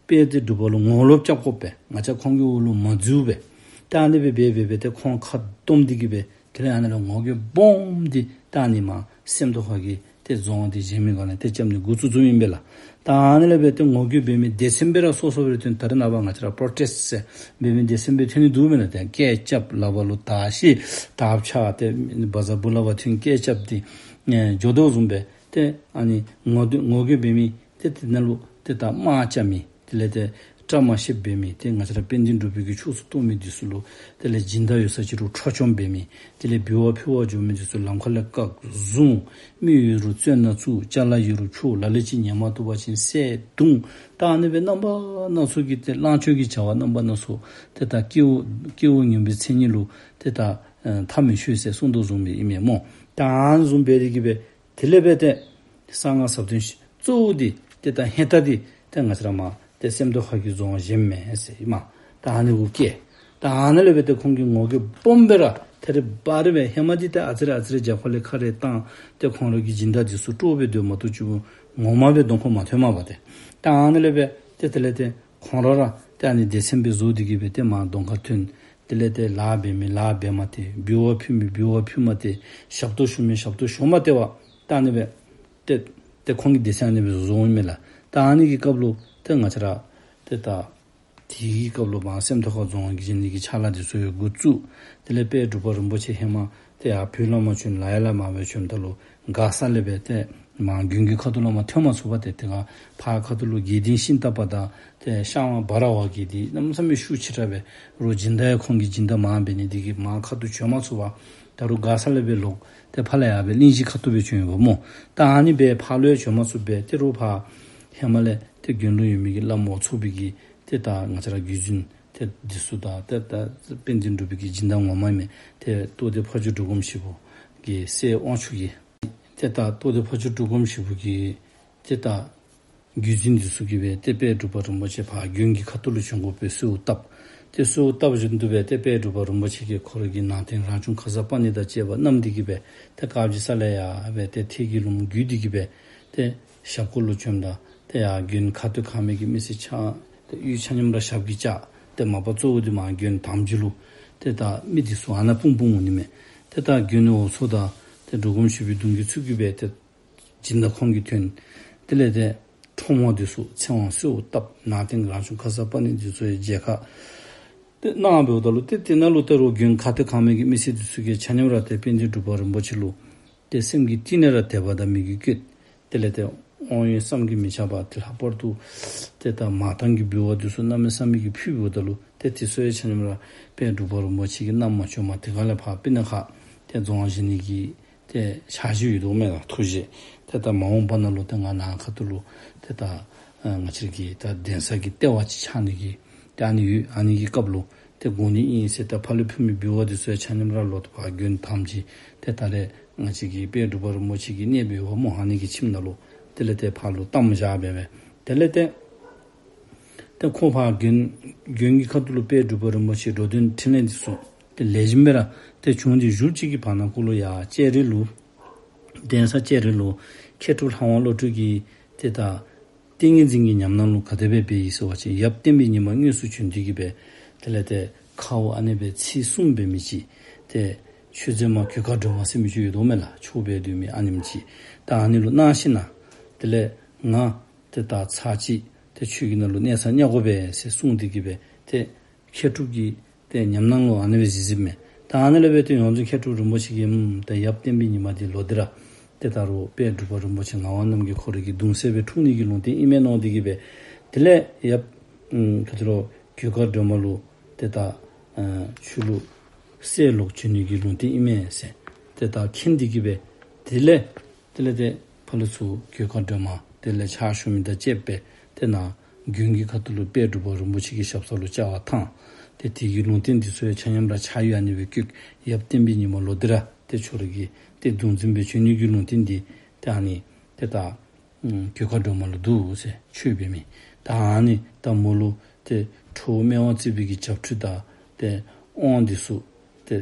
དཔལ་ལྡན་འབྲུག་པ་ལུ་ངོ་ལོག་རྐྱབ་དགོ་པས། ང་བཅས་ཁོང་གི་འོག་ལུ་མ་འཛུལ་བས། ད་ཨ་ནི་སྦེ་འབད་འབད་འབད་ཏེ་ཁོང་ཁ་སྡོམ་སྟེ་གིས་སྦེ་དེ་ལས་ཨ་ནི་ལུ་ངོ་རྒོལ་སྦོམ་འདི་ད་ཨ་ནི་མར་སེམས་རྟོགས་ཁ་གི་ཏེ་རྫོང་འདི་བཞེངས་མི་སྒང་ལས་ཏེ་རྐྱབ་ནི་འགོ་བཙུགས་བཙུགསཔ་ཨིན་པས་ལགས། ད་ཨ་ནི་ལས་འབད་ཏེ་ངོ་རྒོལ་འབད་མི་སྡེ་ཚན་སྦེ་ར་སོ་སོ་སྦེ་ར་ཐོན། ད་རེས་ནངས་པ་ང་བཅས་ར་པྲོ་ཊེསཊ་ཟེར་འབད་མི་སྡེ་ཚན་སྦེ་ཐོན་ནི་འདུག་མེན་ན། ཏེ་སྐད་རྐྱབ་ལག་པ་ལུ་དར་ཤིང་དར་ཕྱར་ཏེ་བ་ཛ་བུ་ལ་བ་ཐོན་སྐད་རྐྱབ་སྟེ་ཨེ་འགྱོ་དོ་བཟུམ་སྦེ་ཏེ་ཨ་ནི་ངོ་རྒོལ་ངོ་རྒོལ་འབད་མི་ཏེ་དེ་ནང་ལུ་ཏེ་ད་དམག་རྐྱབ་མི་དེ་ལས་ཏེ་བཀྲ་མ་ཤིསཔ་འབད་མི་ཏེ་ང་བཅས་ར་དཔལ་ལྡན་འབྲུག་པའི་གི་ཕྱོགས་སུ་གཏོགས་མི་འདི་ཚུ་ལུ་དེ་ལས་སྦྱིན་བདག་ཡོད་ས་ཅིག་རུང་འཕྲོག་བཅོམ་འབད་མི་དེ་ལས་འབུལ་བ་ཕུལ་བར་འགྱོ་མི་འདི་ཚུ་ལམ་ཁ་ལས་བཀག་བཟུང་། མི་ཡོད་རུང་བཙོན་ནང་བཙུགས། ཅ་ལ་ཡོད་རུང་འཕྱོག། ལ་ལུ་ཅིག་ཉན་མ་བཏུབ་པ་ཅིན་བསད་བརྡུང་། ད་ཨ་ནི་སྦེ་རྣམ་པ་སྣ་ཚོགས་ཀྱི་ཏེ་གླང་སྤྱོད་ཀྱི་བྱ་བ་རྣམ་པ་སྣ་ཚོགས་ཏེ་ད་སྐྱེ་བོ་སྐྱེ་བོ་ངན་པའི་མཚན་ཉིད་ལུ་ཏེ་ད་ཨེ་མཐའ་མི་ཆོད་ཟེར་གསུངས་དོ་བཟུམ་སྦེ་ཨིན་མས་སྨོ། ད་ཨ་ནི་བཟུམ་འབད་དེ་གིས་སྦེ་དེ་ལས་འབད་ཏེ་གསང་སྔགས་ཟབ་དོན་གཙོ་བོ་འདི་ཏེ་ད་ཧེ་ད་འདི་ཏེ་ང་བཅས་ར་མར་ཏེ་སེམས་རྟོགས་ཁ་གི་རྫོང་བཞེངསམ་མས་ཟེར་ཨིན་མས། ད་ཨ་ནི་གུ་བཀལ། ད་ཨ་ནི་ལས་འབད་ཏེ་ཁོང་གིས་ངོ་རྒོལ་སྦོམ་སྦེ་ར་ཐད་རི་བ་རི་སྦེ་ཧེ་མ་འདི་ཏེ་ཨ་ཙི་རེ་ཨ་ཙི་རེ་རྒྱབ་ཁ་ལས་ཁ་རེ་བཏང་སྟེ་ཁོང་ར་གི་སྦྱིན་བདག་འདི་ཚུ་དཀྲོགས་སྦེ་སྡོད་མ་གཏོགས་ཅིག་པོ་ངོ་མ་སྦེ་གདོང་ཁར་མ་ཐོནམ་མས་པ་ཏེ། ད་ཨ་ནི་ལས་འབད་ཏེ་དེ་ལས་ཏེ་ཁོང་ར་ར་ཏེ་ཨ་ནི་སྡེ་ཚན་སྦེ་བཟོ་སྟེ་གིས་སྦེ་ཏེ་མར་གདོང་ཁར་ཐོན། དེ་ལས་ཏེ་ལཱ་འབད་མི་ལཱ་འབད་མ་སྟེར། འབུལ་བ་ཕུལ་མི་འབུལ་བ་ཕུལ་མ་སྟེར། ཞབས་ཏོག་ཞུ་མི་ཞབས་ཏོག་ཞུ་མ་སྟེར་བར་ད་ཨ་ནི་སྦེ་ཏེ་ཏེ་ཁོང་གི་སྡེ་ཚན་ཨ་ནི་སྦེ་བཟོ་བཟོཝ་ཨིན་མས་ལགས། ད་ཨ་ནི་གི་སྐབས་ལུ་ཏེ་ང་བཅས་ར་ཏེ་ད་དེ་གི་སྐབས་ལུ་མར་སེམས་རྟོགས་ཁ་རྫོང་བཞེངས་ནི་གི་ཕྱག་ལཱ་འདི་ཚུ་ཡང་འགོ་བཙུགས། དེ་ལས་དཔལ་འབྲུག་པ་རིན་པོ་ཆེ་ཧེ་མ་ཏེ་ཡར་བོད་ལས་མར་བྱོན་ལ་ཡ་ལས་མར་སྦེ་བྱོནམ་ད་ལུ་མགར་ས་ལས་སྦེ་ཏེ་ མར་དགོན་གྱི་ཁ་ཐུག་ལུ་མར་ཐོན་མ་ཚུགས་པར་ཏེ་དེ་ཁར་ཕར་ཁ་ཐུག་ལུ་དགེ་ལྡན་ཤིང་རྟ་པ་དང་ཏེ་ཤར་ཝང་འབའ་ར་བ་གི་འདི་གནམ་མེད་ས་མེད་ཤུགས་ཆེ་དྲགས་སྦེ་རོགས་སྦྱིན་བདག་ཡང་ཁོང་གི་སྦྱིན་བདག་མང་འབད་ནི་འདི་གིས་མར་ཁ་ཐུག་བྱོན་མ་ཚུགས་པར་ད་རུང་མགར་ས་ལས་སྦེ་ལོག་ཏེ་ཕར་ལས་ཡར་སྦེ་གླིང་བཞི་ཁ་ཐུག་སྦེ་བྱོན་ཡོདཔ་སྨོ། ད་ཨ་ནི་སྦེ་ཕར་ལུ་ཡང་བྱོན་མ་ཚུགས་པར་ཏེ་རོགས་ཕར་ཧེ་མ་ལས་ཏེ་དགོན་ལུ་ཡོད་མི་གི་བླམ་འོབ་མཚོ་པའི་གི་ཏེ་ད་ང་བཅས་ར་བརྒྱུད་འཛིན་ཏེ་འདི་ཚུ་དང་ཏེ་ད་དཔལ་ལྡན་འབྲུག་པའི་གི་སྦྱིན་བདག་ངོ་མ་མས། ཏེ་རྟོགས་ལྡན་ཕ་ཇོ་འབྲུག་སྒོམ་ཞིག་པོ་གི་སྲས་དབང་ཕྱུག་གིས་ཏེ་ད་རྟོགས་ལྡན་ཕ་ཇོ་འབྲུག་སྒོམ་ཞིག་པོ་གི་ཏེ་ད་བརྒྱུད་འཛིན་འདི་ཚུ་གིས་སྦེ་ཏེ་དཔལ་འབྲུག་པ་རིན་པོ་ཆེ་ཕར་དགོན་གྱི་ཁ་ཐུག་ལུ་བྱོན་དགོ་པའི་གསོལཝ་བཏབ། ཏེ་གསོལཝ་བཏབ་བཞིན་དུ་སྦེ་ཏེ་དཔལ་འབྲུག་པ་རིན་པོ་ཆེ་གིས་ཁོ་རའི་གི་ནང་རྟེན་རང་བྱུང་ཁརྶ་པཱ་ཎི་དང་བཅས་པ་བསྣམས་ཏེ་གིས་སྦེ་ཏེ་དཀར་སྦྱིས་ས་ལས་ཡར་སྦེ་ཏེ་ཐེལ་གྱི་ལུངམ་བརྒྱུད་དེ་གིས་སྦེ་ཏེ་ཞབས་སྐོར་ལུ་བྱོནམ་ད་ཏེ་ཡར་དགོན་ཁ་ཐུག་ཁང་མའི་གི་མི་སེར་ཆ་ཏེ་གཡུས་ཆ་མཉམ་ར་ཞབས་ཀྱིས་བཅགས། ཏེ་མ་པ་གཙོ་བོ་འདི་མར་དགོན་དམ་ཅིག་ལུ་ཏེ་ད་མི་འདི་ཚུ་ཨ་ནཱ་སྤུངས་སྤུངསམ་འོང་ནི་མས། ཏེ་ད་དགོན་འོབ་མཚོ་དང་ཏེ་འབྲུག་སྒོམ་ཞིག་པོའི་གདུང་བརྒྱུད་ཚུ་གིས་སྦེ་ཏེ་སྦྱིན་བདག་ཁོང་གི་དོན་དེ་ལས་ཏེ་ཁྲོམ་དབང་འདི་ཚུ་ཚེ་དབང་གསོལཝ་བཏབ། ནང་རྟེན་རང་བྱུང་ཁརྶ་པཱ་ཎི་འདི་ཚུ་ཡང་མཇལ་ཁ་ཏེ་གནང་འབདཝ་ད་ལུ་ཏེ་དེ་ནང་ལུ་ཏེ་རོགས་དགོན་ཁ་ཐུག་ཁང་མའི་གི་མི་སེར་འདི་ཚུ་གིས་ཆ་མཉམ་ར་ཏེ་དཔལ་ལྡན་འབྲུག་པ་རིན་པོ་ཆེ་ལུ་ཏེ་སེམས་ཀྱི་གཏིང་ནས་ར་དད་པ་དང་མོས་གུས་བསྐྱེད། དེ་ལས་ཏེ་དབང་ཡོན་བསམ་གྱིས་མི་ཁྱབ་པ་ཏེ་ལྷག་པར་དུ་ཏེ་ད་མར་ཐང་གི་འབུལ་བ་འདི་ཚུ་གནམ་མེད་ས་མེད་ཀྱི་ཕུལ་འབདཝ་ད་ལུ་ཏེ་དེ་ཚུ་ཡང་ཆ་མཉམ་ར་དཔལ་འབྲུག་པ་རིན་པོ་ཆེ་གིས་བསྣམས་བྱོནམ་དེ་ཁ་ལས་ཕར་སྤུ་ན་ཁ་ཏེ་རྫོང་བཞེངས་ནི་གི་ཏེ་ཕྱག་བཞེས་ཡོད་དོ་མས་ལགས། ཐུགས་བཞེད་ཏེ་ད་མ་འོངས་པ་ནང་ལུ་ཏེ་ང་ནཱ་ཁ་ཐུག་ལུ་ཏེ་ད་ཨ་ང་བཅས་ཀྱི་ད་གདན་ས་གི་ལྟེ་བ་ཅིག་ཆགས་ནི་གི་ཏེ་ཨ་ནི་ཡོད། ཨ་ནི་གི་སྐབས་ལུ་ཏེ་དགོ་ནི་ཨིན་ཟེར་ད་ཕར་ལུ་ཕུལ་མི་འབུལ་བ་འདི་ཚུ་ཡང་ཆ་མཉམ་ར་ལོག་ཏེ་ཕར་དགོན་དམ་ཅིག་ཏེ་ད་རེས་ང་བཅས་ཀྱི་དཔལ་འབྲུག་པ་རིན་པོ་ཆེ་གི་གནས་སྦེ་ཡོདཔ་སྨོ། ཨ་ནི་གི་ཁྱིམ་ནང་ལུ་དེ་ལས་ཏེ་ཕར་ལུ་གཏམས་བཞག་སྦེ་སྦེ་དེ་ལས་ཏེ་ཏེ་ཁོང་ཕར་དགོན་དགོན་གྱི་ཁ་ཐུག་ལུ་དཔལ་འབྲུག་པ་རིན་པོ་ཆེ་འགྲོ་དོན་འཕྲིན་ལས་འདི་ཚུ་ཏེ་ལེགས་ཤོམ་སྦེ་ར་ཏེ་བྱུང་སྟེ་བཞུགས་ཅིག་གི་བར་ན་ཁོ་ལུ་ཡར་ལྕགས་རི་ལུ་གདན་ས་ལྕགས་རི་ལུ་མཁས་གྲུབ་ལྷ་དབང་བློ་གྲོས་ཀྱིས་ཏེ་ད་ཏིང་ངེ་འཛིན་གྱི་ཉམས་སྣང་ལུ་ག་དེ་སྦེ་འབད་ཡི་ཟེར་བ་ཅིན་ཡབ་བསྟན་པའི་ཉི་མ་དངོས་སུ་བྱོན་ཏེ་གིས་སྦེ་དེ་ལས་ཏེ་ཁཝ་ཨ་ནི་སྦེ་ཚིག་གསུམ་འབད་མི་ཅིག་ཏེ་མཆོད་རྫས་མ་གོས་དཀར་སྒྲོལ་མ་ཟེར་མི་ཅིག་ཡོད་དོ་མས་ལགས། ཆོས་འབད་སྡོད་མི་ཨ་ནེམ་ཅིག་ད་ཨ་ནི་ལུ་གནང་ཞིནམ་ལས་དེ་ལས་ང་ཏེ་ད་ཚར་གཅིག་ཏེ་ཁྱོད་ཀྱི་ནང་ལུ་གནས་ས་བརྙ་དགོ་པས་ཟེར་གསུངས་ཏེ་གིས་སྦེ་ཏེ་མཁས་གྲུབ་ཀྱི་ཏེ་ཉམས་སྣང་ལུ་ཨ་ནི་སྦེ་གཟིགས་གཟིགསཔ་མས། ད་ཨ་ནི་ལས་སྦེ་ཏེ་ཡོངས་འཛིན་མཁས་གྲུབ་རིན་པོ་ཆེ་གིས་ཨམ་ད་ཡབ་བསྟན་པའི་ཉི་མ་འདི་ལོག་སྟེ་ར་ཏེ་ད་རུང་དཔལ་འབྲུག་པ་རིན་པོ་ཆེ་ངག་དབང་རྣམ་རྒྱལ་ཁོ་རའི་གི་གདུང་སྲས་སྦེ་འཁྲུངས་ནི་གི་ལུང་བསྟན་ཨིན་མས་མནོ་སྟེ་གིས་སྦེ་དེ་ལས་ཡབ་ཨམ་ག་ཅི་ལོ་གོས་དཀར་སྒྲོལ་མ་ལུ་ཏེ་ད་ཨ་ཁྱོད་ལུ་སྲས་ལོག་བྱོན་ནི་གི་ལུང་བསྟན་ཨིན་མས་ཟེར་ཏེ་ད་མཁྱེན་ཏེ་གིས་སྦེ་དེ་ལས་དེ་ལས་ཏེ་ཕར་ལས་ཚུར་གོས་དཀར་སྒྲོལ་མ་དེ་ལས་ཕྱག་ཞུ་མི་དང་བཅས་པ་ཏེ་ནཱ་དགོན་གྱི་ཁ་ཐུག་ལུ་དཔལ་འབྲུག་པ་རིན་པོ་ཆེ་གི་ཞབས་ས་ལུ་བཅར་བར་བཏང་། ཏེ་དེ་གི་ལུང་བསྟན་འདི་ཚུ་ཡང་ཆ་མཉམ་ར་ཕྱག་གཡུག་ཨ་ནི་སྦེ་བཀོད། ཡབ་བསྟན་པའི་ཉི་མ་ལོག་སྟེ་ར་ཏེ་ཁྱོད་རའི་གི་ཏེ་གདུང་འཛིན་སྦེ་བྱོན་ནི་གི་ལུང་བསྟན་འདི་ཏེ་ཨ་ནི་ཏེ་ད་ཨམ་གོས་དཀར་སྒྲོལ་མ་ལུ་འདུག་ཟེར་ཆོས་འབད་མི་ད་ཨ་ནི་ད་མོ་ལུ་ཏེ་ཁྲོ་བོ་སྨེ་བ་བརྩེགས་པའི་གི་བྱབས་ཁྲུས་དང་ཏེ་དབང་འདི་ཚུ་ཏེ་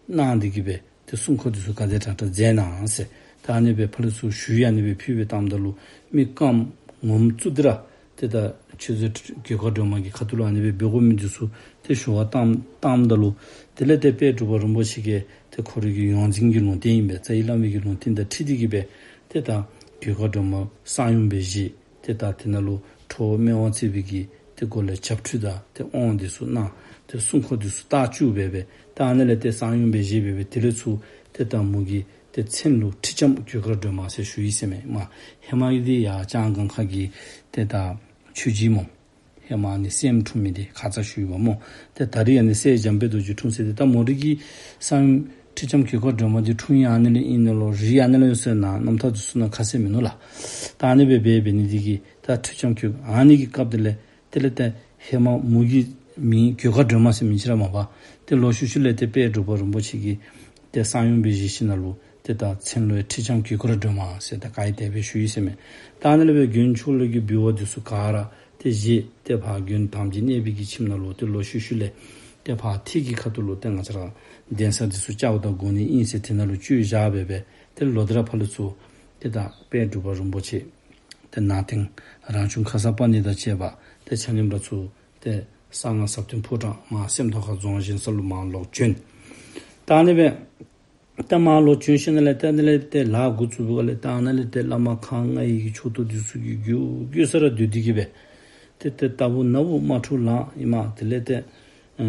གནང་སྟེ་གིས་སྦེ་ཏེ་སྲུང་འཁོར་འདི་ཚུ་ག་དེ་དྲག་དྲག་མཛད་གནང་ཟེར། ད་ཨ་ནི་སྦེ་ཕར་ལས་ཚུར་ཞུ་ཡི་ཨ་ནི་སྦེ་ཕུལ་སྦེ་བཏངམ་ད་ལུ་མི་རྐངམ་ངོམ་བཙུགས་ཏེ་ར་ཏེ་ད་མཆོད་རྫས་གོས་དཀར་སྒྲོལ་མ་གི་ཁ་ཐུག་ལུ་ཨ་ནི་སྦེ་འབད་དགོ་མི་འདི་ཚུ་ཏེ་ཞུ་བར་བཏང་བཏངམ་ད་ལུ་དེ་ལས་ཏེ་དཔལ་འབྲུག་པ་རིན་པོ་ཆེ་གིས་ཏེ་ཁོ་རའི་གི་ཡོངས་འཛིན་གྱི་ལུང་བསྟན་ཨིན་པས། རྩ་བའི་བླ་མའི་གི་ལུང་བསྟན་དང་འཁྲིལ་ཏེ་གིས་སྦེ་ཏེ་ད་གོས་དཀར་སྒྲོལ་མ་གསང་ཡུམ་སྦེ་བཞེས། ཏེ་ད་དེ་ནང་ལུ་ཁྲོ་བོ་སྨེ་བ་བརྩེགས་པའི་གི་ཏེ་སྒོ་ལས་བྱབས་ཁྲུས་དང་ཏེ་དབང་འདི་ཚུ་གནང་། ཏེ་སྲུང་འཁོར་འདི་ཚུ་རྟ་བཅུ་སྦེ་སྦེ་ད་ཨ་ནི་ལས་ཏེ་གསང་ཡུམ་སྦེ་བཞེས་སྦེ་སྦེ་དེ་ལས་ཚུར་ཏེ་ད་མོ་གི་ཏེ་མཚན་ལུ་ཁྲི་ལྕམ་གོས་དཀར་སྒྲོལ་མ་ཟེར་ཞུ་ཡི་ཟེར་མས། མ་ཧེ་མ་གི་འདི་ཡར་ལྕང་སྒང་ཁ་གི་ཏེ་ད་ཆོས་རྗེ་སྨོ། ཧེ་མ་ཨ་ནི་སྲསམོ་འཁྲུངས་མི་འདི་ཁ་ཙ་ཞུ་ཡི་བ་སྨོ། ཏེ་ད་རིས་ཨ་ནི་སྲས་འཇམ་དཔལ་རྡོ་རྗེ་འཁྲུངས་ཟེར་ཏེ་ད་མོ་རའི་གི་གསང་ཡུམ་ཁྲི་ལྕམ་གོས་དཀར་སྒྲོལ་མ་འདི་འཁྲུངས་ཡང་ཨ་ནི་ལས་ཨིན་ན་ལོ་རིགས་ཨ་ནི་ལས་ཡོད་ཟེར་ན་རྣམ་ཐར་འདི་ཚུ་ནང་ཁ་གསལ་མིན་ནུག་ལགས། ད་ཨ་ནི་སྦེ་འབད་འབད་ནི་འདི་གིས་ད་ཁྲི་ལྕམ་གོས་ཨ་ནི་གི་སྐབས་དེ་ལས་དེ་ལས་ཏེ་ཧེ་མ་མོ་གི་མིང་གོས་དཀར་སྒྲོལ་མ་ཟེར་མིང་ཅིག་ར་མ་པ་ཏེ་ལོག་ཤུལ་ཤུལ་ལས་ཏེ་དཔལ་འབྲུག་པ་རིན་པོ་ཆེ་གིས་ཏེ་གསང་ཡུམ་སྦེ་བཞེས་ཞིནམ་ལས་ཏེ་ད་མཚན་ལུ་ཡང་ཁྲི་ལྕམ་གོས་དཀར་སྒྲོལ་མ་ཟེར་ད་ག་ཡི་དེ་སྦེ་ཞུ་ཡི་ཟེར་མས། ད་ཨ་ནི་ལས་སྦེ་དགོན་ཕྱོགས་ལས་ཀྱི་འབུལ་བ་འདི་ཚུ་ག་ར་ཏེ་བཞེས་ཏེ་ཕར་དགོན་དམ་ཅིག་གནས་པའི་གི་ཁྱིམ་ནང་ལུ་ཏེ་ལོག་ཤུལ་ཤུལ་ལས་ཏེ་ཕར་ཐེལ་གྱི་ཁ་ཐུག་ལུ་ཏེ་ང་བཅས་ར་གདན་ས་འདི་ཚུ་བཅའ་བ་དང་དགོ་ནི་ཨིན་ཟེར་དེ་ནང་ལུ་བཅུད་བཞག་སྦེ་སྦེ་ཏེ་ལོག་སྟེ་ར་ཕར་ལས་ཚུར་ཏེ་ད་དཔལ་འབྲུག་པ་རིན་པོ་ཆེ་ཏེ་ནང་རྟེན་རང་བྱུང་ཁརྶ་པཱ་ཎི་དང་བཅས་པ་ཏེ་ཆ་མཉམ་ར་ཚུར་ཏེ་གསང་སྔགས་ཟབ་དོན་ཕོ་བྲང་མར་སེམས་རྟོགས་ཁ་རྫོང་བཞེངས་ས་ལུ་མར་ལོག་བྱོན། ད་ཨ་ནི་སྦེ་ད་མར་ལོག་བྱོན་ཞིནམ་ལས་ད་ཨ་ནི་ལས་ཏེ་ལཱ་འགོ་བཙུགས་པའི་སྒང་ལས་ད་ཨ་ནི་ལས་ཏེ་བླ་མ་ཁག་ལྔ་ཡི་གི་ཕྱོགས་གཏོགས་འདི་ཚུ་གིས་གུ་གུ་ས་ར་སྡོད་དེ་གིས་སྦེ་ཏེ་ཏེ་ལྟ་བུ་ན་བུ་དམག་འཁྲུག་ལངས་ཨིན་མས། དེ་ལས་ཏེ་ཨ་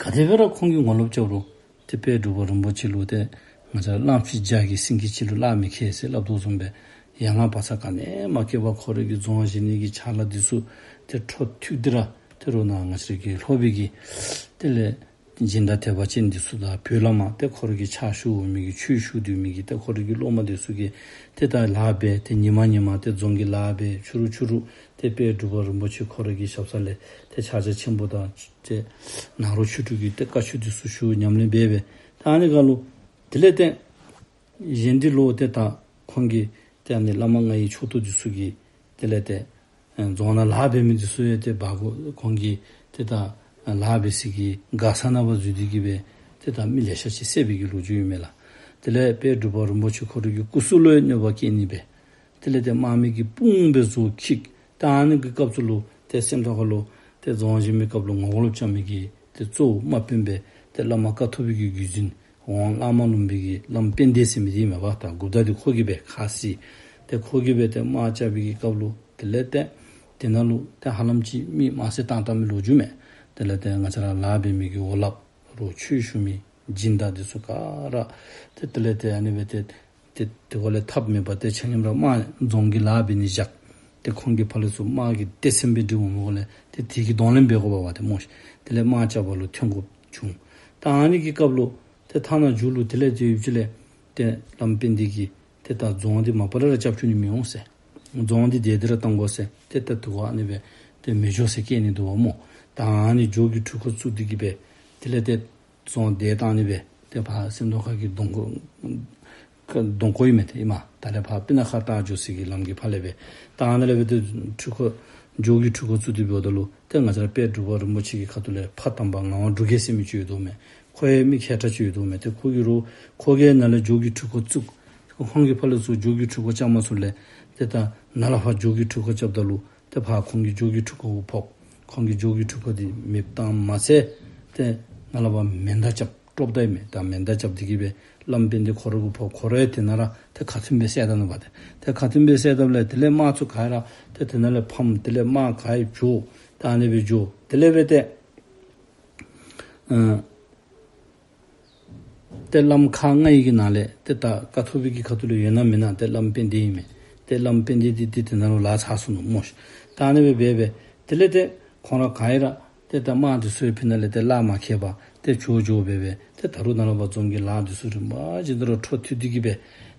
ག་དེ་སྦེ་ར་ཁོང་གིས་ངོ་ལོག་རྐྱབ་རུང་ཏེ་དཔལ་འབྲུག་པ་རིན་པོ་ཆེ་ལུ་ཏེ་ ང་བཅས་ར་གླངམོ་ཆེ་བརྒྱ་གིས་སེང་གེ་གཅིག་ལུ་གླགས་མི་ཁེལ་ཟེར་སླབ་དོ་བཟུམ་སྦེ་ཡང་ན་བག་ཚ་ག་ནི་མ་བཀལ་བར་ཁོ་ར་གི་རྫོང་བཞེངས་ནི་གི་ཕྱག་ལཱ་འདི་ཚུ་ཏེ་འཕྲོ་མཐུད་དེ་ར་ཏེ་རོགས་ནཱ་ང་བཅས་ར་གི་ལྷོ་པའི་གི་དེ་ལས་སྦྱིན་བདག་དད་པ་ཅན་འདི་ཚུ་དང་བོད་ལས་མར་ཏེ་ཁོ་ར་གི་ཕྱག་ཞུ་འོང་མི་གི་ཆོས་ཞུ་སྡོད་མི་གི་ཏེ་ཁོ་ར་གི་སློབ་མ་འདི་ཚུ་གིས་ཏེ་ད་ལཱ་འབད་ཏེ་ཉི་མ་ཉི་མ་ཏེ་རྫོང་གི་ལཱ་འབད། ཕྱི་རུ་ཕྱི་རུ་ཏེ་དཔལ་འབྲུག་པ་རིན་པོ་ཆེ་ཁོ་ར་གི་ཞབས་ས་ལས་ཏེ་ཕྱག་རྒྱ་ཆེན་པོ་དང་ཏེ་ནཱ་རོ་ཆོས་དྲུག་གི་ཏེ་བཀའ་ཆོས་འདི་ཚུ་ཞུ་ཉམས་ལེན་འབད་འབད། ད་ཨ་ནི་སྒང་ལུ་དེ་ལས་ཏེ་གཞན་འདི་ལུ་ཏེ་ད་ཁོང་གིས་ཏེ་ཨ་ནི་བླ་མ་ལྔ་ཡི་ཕྱོགས་གཏོགས་འདི་ཚུ་གིས་དེ་ལས་ཏེ་ཨེ་རྫོང་ནང་ལཱ་འབད་མི་འདི་ཚུ་ཡང་ཏེ་འབག་དགོ། ཁོང་གིས་ཏེ་ད་ལཱ་འབད་སའི་གི་མགར་ས་ནང་ཕར་འཛུལ་ཏེ་གི་སྦེ་ཏེ་ད་མི་ལེ་ཤ་ཅིག་བསད་པའི་གི་ལོ་རྒྱུས་ཡོད་མས་ལགས། དེ་ལས་དཔལ་འབྲུག་པ་རིན་པོ་ཆེ་ཁོ་ར་གི་སྐུ་གཟུགས་ལུ་ཡང་གནོད་པ་བསྐྱལ་ནི་སྦེ། དེ་ལས་ཏེ་དམག་མི་གི་དཔུང་སྦེ་བཟོ་འཁྱིད། ད་ཨ་ནི་གི་སྐབས་སུ་ལུ་ཏེ་སེམས་རྟོགས་ཁ་ལུ་ཏེ་རྫོང་བཞེངས་མི་སྐབས་ལུ་ངོ་རྒོལ་རྐྱབ་མི་གི་ཏེ་གཙོ་བོ་དམག་དཔོན་སྦེ་ཏེ་བླ་མ་ཀཿཐོག་པའི་གི་བརྒྱུད་འཛིན་ཝང་གླང་མ་ལུང་པའི་གི་བླམ་དཔལ་ལྡན་ཟེར་མི་འདི་མས་པ། ད་འགོ་བདག་འདི་ཁོ་གིས་སྦེ་ཁ་བཟེད། ཏེ་ཁོ་གིས་སྦེ་ཏེ་དམག་རྐྱབ་པའི་གི་སྐབས་ལུ་དེ་ལས་ཏེ་དེ་ནང་ལུ་ཏེ་ཧ་ལམ་ཅིག་མི་དམར་བསད་བཏང་བཏང་མི་ལོ་རྒྱུས་མས། དེ་ལས་ཏེ་ང་བཅས་ར་ལཱ་འབད་མི་གི་འོག་ལགཔ་རོགས་ཆོས་ཞུ་མི་སྦྱིན་བདག་འདི་ཚུ་ག་ར་ཏེ་དེ་ལས་ཏེ་ཨ་ནི་སྦེ་ཏེ་ཏེ་དེ་འགོ་ལས་ཐབས་མེད་པར་ཏེ་ཆ་མཉམ་ར་དམག་རྫོང་གི་ལཱ་འབད་ནི་བཞག། ཏེ་ཁོང་གི་ཕར་ལས་ཚུར་དམག་གི་སྡེ་ཚན་སྦེ་སྒྲིག་འོང་མི་འགོ་ལས་ཏེ་དེ་གི་གདོང་ལེན་འབད་དགོ་པ་བ་ཏེ་སྨོ་ཤིག། དེ་ལས་དམག་རྐྱབ་པ་ལུ་ཐོན་དགོཔ་བྱུང་། ད་ཨ་ནི་གི་སྐབས་ལུ་ཏེ་ཐ་ན་མཇུག་ལུ་དེ་ལས་ཏེ་ཡུདཔ་ཅིག་ལས་ཏེ་བླམ་དཔལ་ལྡན་གྱིས་ཏེ་ད་རྫོང་འདི་མ་པ་ལས་ར་སྐྱབས་བཅོལ་ནི་མི་འོང་ཟེར། རྫོང་འདི་དེ་དེ་ར་བཏང་དགོ་ཟེར། ཏེ་ད་དེ་སྒང་ཨ་ནི་སྦེ་ཏེ་མེ་སྒྱོགས་ཟེར་བཀལ་ནི་འདུག་པ་སྨོ། ད་ཨ་ནི་སྒྱོགས་ཀྱི་འཕྲུལ་འཁོར་བཙུགས་ཏེ་གི་སྦེ་དེ་ལས་ཏེ་རྫོང་དེ་བཏང་ནི་སྦེ་ཏེ་ཕར་སེམས་རྟོགས་ཁ་གི་གདོང་ཁོག་གདོང་ཁོག་ཨིན་མས། ཏེ་ཨིན་མས། ད་ལས་ཕར་སྤུ་ན་ཁ་ལྟ་འགྱོ་སའི་གི་ལམ་གྱི་ཕར་ལས་སྦེ་ད་ཨ་ནི་ལས་སྦེ་ཏེ་འཕྲུལ་འཁོར་སྒྱོགས་ཀྱི་འཕྲུལ་འཁོར་བཙུགས་ཏེ་འབདཝ་ད་ལུ་ཏེ་ང་བཅས་ར་དཔལ་འབྲུག་པ་རིན་པོ་ཆེ་གི་ཁ་ཐུག་ལས་ཕ་དམ་པ་ངག་དབང་འབྲུག་རྒྱལ་ཟེར་མི་ཅིག་ཡོད་དོ་མས། ཁོ་ཡང་མི་མཁས་དྲགས་ཅིག་ཡོད་དོ་མས། ཏེ་ཁོ་གིས་རོགས་ཁོ་གིས་ནཱ་ལས་སྒྱོགས་ཀྱི་འཕྲུལ་འཁོར་བཙུགས། ཁོང་གིས་ཕར་ལས་ཚུར་སྒྱོགས་ཀྱི་འཕྲུལ་འཁོར་རྐྱབ་མ་ཚུགས་ལས་ཏེ་ད་ནཱ་ལས་ཕར་སྒྱོགས་ཀྱི་འཕྲུལ་འཁོར་རྐྱབ་ད་ལུ་ཏེ་ཕར་ཁོང་གིས་སྒྱོགས་ཀྱི་འཕྲུལ་འཁོར་འབོ་ཕོག། ཁོང་གིས་སྒྱོགས་ཀྱི་འཕྲུལ་འཁོར་འདི་མེདཔ་བཏང་མ་ཚད་ཏེ་ནཱ་ལས་ཕར་མེ་མདའ་རྐྱབ། ཀྲོབ་མདའ་ཨིན་མས། ད་མེ་མདའ་རྐྱབ་སྟེ་གི་སྦེ་བླམ་དཔལ་ལྡན་ཁོ་ར་གུ་ཕོག། ཁོ་ར་ཡང་དེ་ནང་ར་ཏེ་ཁ་ཐུམ་སྦེ་བསད་ད་ནུག་པ། ཏེ་ཏེ་ཁ་ཐུམ་སྦེ་བསད་དཝ་ལས་དེ་ལས་དམག་ཚུ་ག་ར་ཏེ་དེ་ནང་ལས་ཕམ། དེ་ལས་དམག་ག་ཡི་བྱོག། ད་ཨ་ནི་སྦེ་འགྱོ། དེ་ལས་སྦེ་ཏེ་ཨ་ཏེ་བླམ་ཁག་ལྔ་ཡི་གི་ནང་ལས་ཏེ་ད་ཀཿཐོག་པའི་གི་ཁ་ཐུག་ལས་ཡོད་ན་མེད་ན་ཏེ་བླམ་དཔལ་ལྡན་ཨིན་མས། ཏེ་བླམ་དཔལ་ལྡན་འདི་ཏེ་དེ་ནང་ལུ་ལཱ་ཚར་སོ་ནུག་སྨོ་ཤིག། ད་ཨ་ནི་སྦེ་འབད་སྦེ་དེ་ལས་ཏེ་ཁོང་ར་ག་ཡི་ར་ཏེ་ད་དམག་འདི་ཚུ་ཡང་ཕི་ནང་ལས་ཏེ་གླགས་མ་ཁེལ་བར་ཏེ་བྱོག་བྱོག་འབད་སྦེ་ཏེ་ད་རུང་ནཱ་ལས་ཕར་རྫོང་གི་ལཱ་འདི་ཚུ་རིམ་པ་བཞིན་དུ་ར་འཕྲོ་མཐུད་དེ་གི་སྦེ་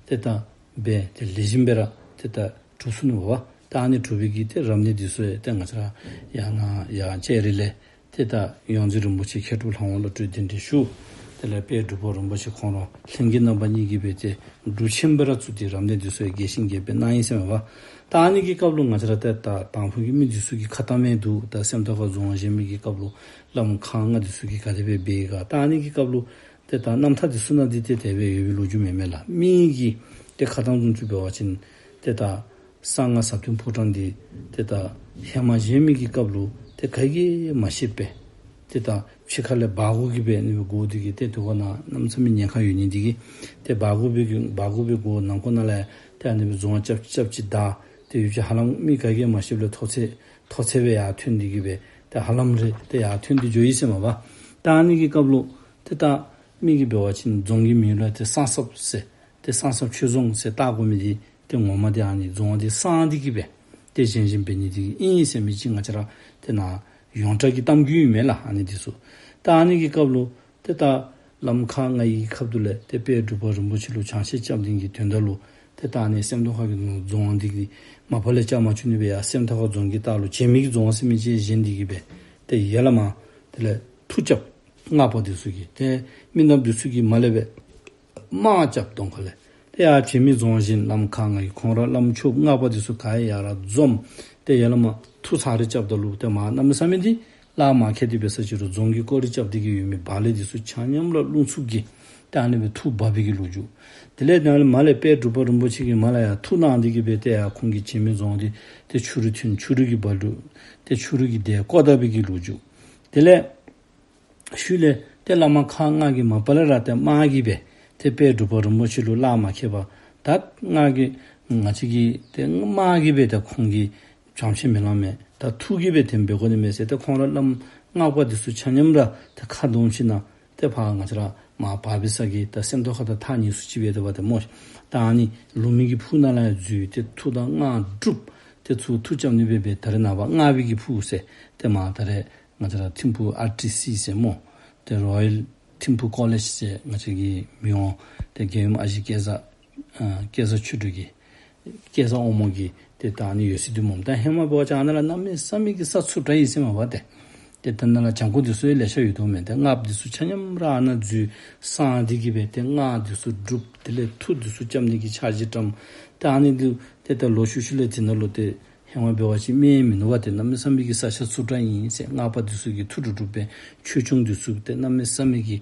ཏེ་ད་འབད་ཏེ་ལེགས་ཤོམ་སྦེ་ར་ཏེ་ད་གྲུབ་སོ་ནུག་པ། ད་ཨ་ནི་གྲུབ་པའི་གི་ཏེ་རབ་གནས་འདི་ཚུ་ཡང་ཏེ་ང་བཅས་ར་ཡར་ནཱ་ཡར་ལྕགས་རི་ལས་ཏེ་ད་ཡོངས་འཛིན་རིན་པོ་ཆེ་མཁས་གྲུབ་ལྷ་དབང་བློ་གྲོས་གདན་འདྲེན་ཞུ། དེ་ལས་དཔལ་འབྲུག་པ་རིན་པོ་ཆེ་ཁོང་ར་ལྷན་རྒྱས་རྣམ་པ་གཉིས་ཀྱིས་སྦེ་ཏེ་སྒྲུབ་ཆེན་སྦེ་ར་བཙུགས་ཏེ་རབ་གནས་འདི་ཚུ་ཡང་རྒྱས་ཤིང་རྒྱས་པར་གནང་ཡི་ཟེར་མས་པ། ད་ཨ་ནི་གི་སྐབས་ལུ་ང་བཅས་ར་ཏེ་ད་དང་ཕུ་གི་མི་འདི་ཚུ་གིས་ཁ་གཏམ་མེད་འདུག། ད་སེམས་རྟོགས་ཁ་རྫོང་བཞེངས་མི་གི་སྐབས་ལུ་བླམ་ཁག་ལྔ་འདི་ཚུ་གིས་ག་དེ་སྦེ་འབད་ཡི་ག། ད་ཨ་ནི་གི་སྐབས་ལུ་ཏེ་ད་རྣམ་ཐར་འདི་ཚུ་ནང་འདི་ཏེ་དེ་སྦེ་ཡོད་པའི་ལོ་རྒྱུས་མེད་མས་ལགས། མི་གིས་ཏེ་ཁ་གཏམ་བཟུམ་ཅིག་འབད་བ་ཅིན་ཏེ་ད་གསང་སྔགས་ཟབ་དོན་ཕོ་བྲང་འདི་ཏེ་ད་ཧེ་མ་བཞེངས་མི་གི་སྐབས་ལུ་ཏེ་ག་གིས་མ་ཤེས་པས། ཏེ་ད་ཕྱི་ཁ་ལས་སྦ་སྒོ་གིས་སྦེ་ཨ་ནི་སྦེ་སྒོ་འདི་གིས་ཏེ་དེ་ཁར་ནང་གནམ་མེད་ས་མེད་ཉེན་ཁ་ཡོད་ནི་འདི་གིས་ཏེ་སྦ་སྒོ་སྦེ་གི་སྦ་སྒོ་སྦེ་སྒོ་ནང་ཁོག་ནང་ལས་ཏེ་ཨ་ནི་སྦེ་རྫོང་རྐྱབ་རྐྱབ་ཅིག་ད་ཏེ་ཡུལ་གྱི་ཧ་ལམ་མི་ག་གིས་མ་ཤེསཔ་ལས་ཐོག་ཚད་ཐོག་ཚད་སྦེ་ཡར་ཐོན་ཏེ་གི་སྦེ་ཏེ་ཧ་ལམ་རེ་ཏེ་ཡར་ཐོན་ཏེ་འགྱོ་ཡི་ཟེར་མས་པ། ད་ཨ་ནི་གི་སྐབས་ལུ་ཏེ་ད་མི་གིས་འབད་བ་ཅིན་རྫོང་གི་མིང་ལུ་ཏེ་གསང་སྲབ་ཟེར་ཏེ་གསང་སྲབ་ཆོས་རྫོང་ཟེར་བཏགས་དགོ་མི་འདི་ཏེ་ངོ་མ་འདི་ཨ་ནི་རྫོང་འདི་གསང་སྟེ་གི་སྦེ་ཏེ་བཞེངས་བཞེངསམ་འབད་ནི་འདི་ཨིན་ཟེར་མི་ཅིག་ང་བཅས་ར་ཏེ་ནཱ་ཡོངས་གྲགས་ཀྱི་གཏམ་རྒྱུད་ཨིན་མས་ལགས། ཨ་ནི་འདི་ཚུ་ད་ཨ་ནི་གི་སྐབས་ལུ་ཏེ་ད་བླམ་ཁག་ལྔ་ཡི་ཁ་ཐུག་ལས་ཏེ་དཔལ་འབྲུག་པ་རིན་པོ་ཆེ་ལུ་ཆང་ཤས་རྐྱབ་ནི་གི་དོན་དག་ལུ་ཏེ་ད་ཨ་ནི་སེམས་རྟོགས་ཁ་གི་རྫོང་འདི་གི་མ་པ་ལས་རྐྱབ་མ་བཅུག་ནི་སྦེ་ཡར་སེམས་རྟོགས་ཁ་རྫོང་གི་ལྟག་ལུ་བྱེ་མའི་གི་རྫོང་ཟེར་མི་ཅིག་བཞེངས་ཏེ་གི་སྦེ་ཏེ་ཡར་ལས་མར་དེ་ལས་མཐུ་རྐྱབ། སྔགས་པ་འདི་ཚུ་གིས་ཏེ་མི་ནགཔ་འདི་ཚུ་གིས་མར་ལས་སྦེ་དམག་རྐྱབ་གདོང་ཁ་ལས། ཏེ་ཡར་བྱེ་མའི་རྫོང་བཞེངས། བླམ་ཁག་ལྔ་གིས་ཁོང་ར་བླམ་ཆོསཔ་སྔགས་པ་འདི་ཚུ་ག་ཡང་ཡར་ར་འཛོམས། ཏེ་ཡར་ལས་མར་མཐུ་ཚར་རེ་རྐྱབ་ད་ལུ་ཏེ་མར་གནམ་མེད་ས་མེད་འདི་གླགས་མ་ཁེལ་ཏེ་འབད་ས་ཅིག་རུང་རྫོང་གི་སྐོར་ར་རྐྱབ་སྟེ་གི་ཡོད་མི་བག་ལེབ་འདི་ཚུ་ཆ་མཉམ་ར་རླུང་འཚུབ་ཀྱིས་ཏེ་ཨ་ནི་སྦེ་འཐུ་འབག་པའི་གི་ལོ་རྒྱུས། དེ་ལས་ནཱ་ལས་མར་ལས་དཔལ་འབྲུག་པ་རིན་པོ་ཆེ་གིས་མར་ལས་ཡར་མཐུ་གནང་སྟེ་གི་སྦེ་ཏེ་ཡར་ཁོང་གི་བྱེ་མའི་རྫོང་འདི་ཏེ་ཆུ་རུད་ཐོན། ཆུ་རུད་ཀྱི་རྦ་རླབས་ཏེ་ཆུ་རུད་ཀྱི་སྡེ་བཀོག་ད་པའི་གི་ལོ་རྒྱུས། དེ་ལས་ཤུལ་ལས་ཏེ་བླ་མ་ཁག་ལྔ་གིས་མ་པ་ལས་ར་ཏེ་དམག་གིས་སྦེ་ཏེ་དཔལ་འབྲུག་པ་རིན་པོ་ཆེ་ལུ་གླགས་མ་ཁེལ་བར་ད་ང་གིས་ང་བཅས་ཀྱིས་ཏེ་དམག་གིས་སྦེ་ད་ཁོང་གི་བྱང་ཆེ་མི་ལང་མས། ད་མཐུ་གིས་སྦེ་དེམ་འབད་དགོ་ནི་མས་ཟེར་ཏེ་ཁོང་ར་བླམ་སྔགས་པ་འདི་ཚུ་ཆ་མཉམ་ར་ཏེ་ཁ་བསྡོམས་ཞིནམ་ལས་ཏེ་ཕར་ང་བཅས་ར་ མར་བབས་པའི་ས་གི་ད་སེམས་རྟོགས་ཁ་དང་ཐག་ཉེ་སུ་ཅིག་འབད་དེ་འབད་དེ་སྨོ། ད་ཨ་ནི་ལུང་མའི་གི་ཕུག་ནང་ལུ་ཡང་འཛུལ་ཏེ་མཐུ་དང་སྔགས་སྒྲུབ་སྟེ་ཚུར་མཐུ་རྐྱབ་ནི་སྦེ་འབད། ད་རེས་ནངས་པ་སྔགས་པའི་གི་ཕུག་ཟེར་ཏེ་མར་ད་རེས་ང་བཅས་ར་ཐིམ་ཕུག་ཨར་ཊི་སི་ཟེར་སྨོ། ཏེ་རོ་ཡལ་ཐིམ་ཕུག་ཀོ་ལེཇ་ཟེར་ང་བཅས་ཀྱི་མི་དབང་ཏེ་རྒྱལ་ཡུམ་ཨ་ཞེ་སྐལ་བཟང་ཨ་སྐལ་བཟང་ཆོས་སྒྲོན་གྱི་སྐལ་བཟང་དབང་མོ་གི་ཏེ་ད་ཨ་ནི་ཡོད་ས་འདུག་སྨོ། ད་ཧེ་མ་འབད་བ་ཅིན་ཨ་ནཱ་ལུ་གནམ་མེད་ས་མེད་ཀྱི་ས་ཚུབ་དྲགས་ཨིན་ཟེར་མས་པ་ཏེ། ཏེ་ད་ནཱ་ལུ་གྱང་ཁུག་འདི་ཚུ་ཡང་ལེ་ཤ་ཡོད་དོ་མས། ཏེ་སྔགས་པ་འདི་ཚུ་ཆ་མཉམ་ར་ཨ་ནཱ་འཛུལ་སངས་ཏེ་གི་སྦེ་ཏེ་སྔགས་འདི་ཚུ་སྒྲུབ། དེ་ལས་མཐུ་འདི་ཚུ་རྐྱབ་ནི་གི་འཆར་གཞི་བཀྲམ། ཏེ་ཨ་ནི་འདི་ཏེ་ད་ལོག་ཤུལ་ཤུལ་ལས་དེ་ནང་ལུ་ཏེ་ཧེ་མ་འབད་བ་ཅིན་མེ་མིན་ནུག་པ་ཏེ། གནམ་མེད་ས་མེད་ཀྱི་ས་ཆ་ཚུབ་དྲགས་ཨིན་ཟེར། སྔགས་པ་འདི་ཚུ་གིས་མཐུ་སྒྲུབ་སྒྲུབ་སྦེ་ཆོས་སྐྱོང་འདི་ཚུ་ཏེ་གནམ་མེད་ས་མེད་ཀྱི་